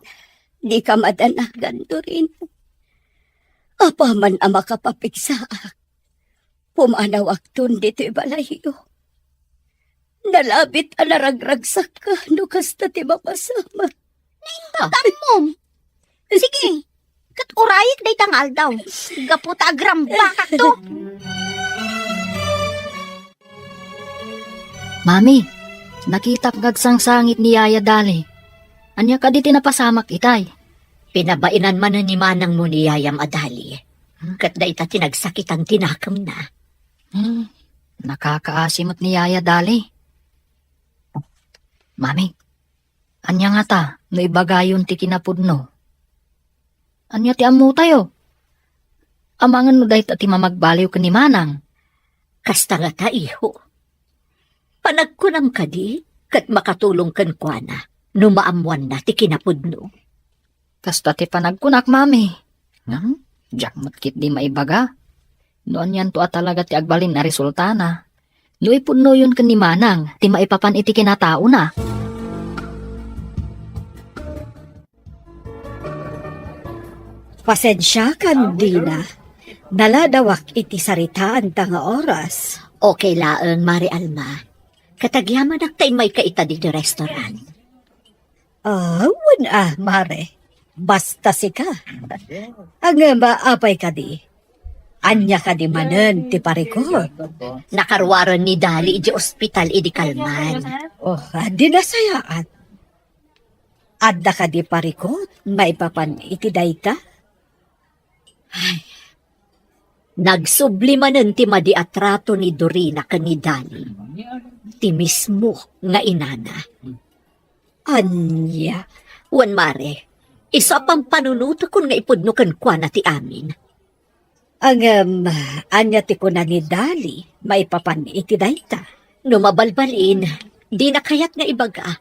dika madanagan, Dorina. Apaman a makapapigsaak, pumanawakton ditoy balayyo. Nalabit a naragragsakka no kasta ti mapasamak. Naimbag ka, Mom. Sige, ket urayek dayta nga aldaw. Gapu ta agrambakakto. Mami, nakitak nga agsangsangit ni Yaya Dali. Ania kadi ti napasamak itay? Pinabaenan manen ni manangmo ni yayam a Dali. Ket dayta ti nagsakitan ti nakemna. Hmm, nakakaasi met ni Yaya Dali. Mami, ania ngata no ibagayon ti kinapudno? Ania ti ammotayo? Amangan no dayta ti mamagbaliw ken ni manang. Kasta ngata, iho. Panagkunam kadi ket makatulong kenkuana no maammoanna ti kinapudno. Kasta ti panagkunak, Mami. Ngem, diak met ketdi maibaga no anianto a talaga ti agbalin a resultana no ipudnoyon ken ni manang ti maipapan iti kinataona. Pasensiakan, Dina. Naladawak iti saritaanta nga oras. Okay laeng, Mare Alma. Ket agyamanak ta immayka ita ditoy restaurant. Ah, wen a, Mare. Basta sika. Ngem, apay kadi? Ania kadi manen ti parikut? Nakaruaren ni Dali idiay ospital idi kalman. Oh, di nasayaat. Adda kadi parikut maipapan iti dayta? Ay, nagsubli manen ti madi a trato ni Dorina ken ni Dali, ti mismo nga inana. Ania? Wen, Mare, isu a pampanunotekon nga ipudno kenkuana ti amin. Ngem, ania ti kuna ni Dali maipapan iti dayta? No mabalbalin, dina kayat nga ibaga.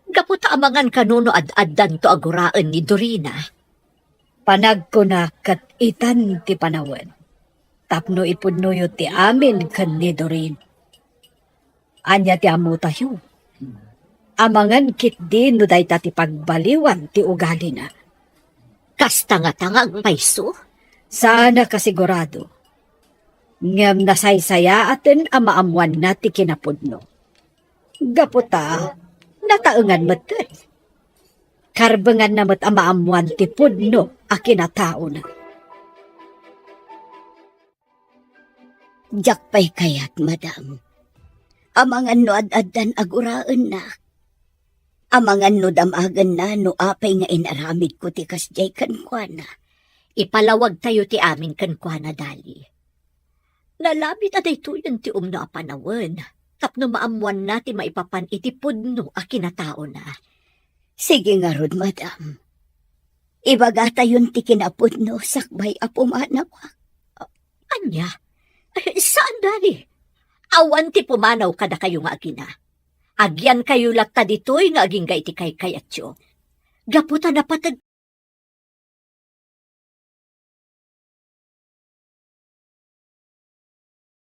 Gapu ta amangan kano no ad-addanto a guraen ni Dorina. Panagkunak ket itan ti panawen tapno ipudnoyo ti amin ken ni Dorina. Ania ti ammotayo? Amangan ketdi no dayta ti pagbaliwan ti ugalina. Kasta ngata nga agpayso? Saan a kasigurado. Ngem nasaysayaaten a maammoanna ti kinapudno. Gapu ta, nataengan metten. Karbenganna met a maammoan ti pudno a kinataona. Diak pay kayat, madam. Amangan no ad-addan a guraennak. Amangan no damagenna no apay nga inaramidko ti kasdiay kenkuana. Ipalawagtayo ti amin kenkuana, Dali. Nalabit a daytoyen ti umno a panawen tapno maammoanna ti maipapan iti pudno a kinataona. Sige ngarud, madam. Ibagatayon ti kinapudno sakbay a pumanawak. Ania? Saan, Dali. Awan ti pumanaw kadakayo nga agina. Agyankayo latta ditoy nga agingga iti kaykayatyo. Gapu ta napateg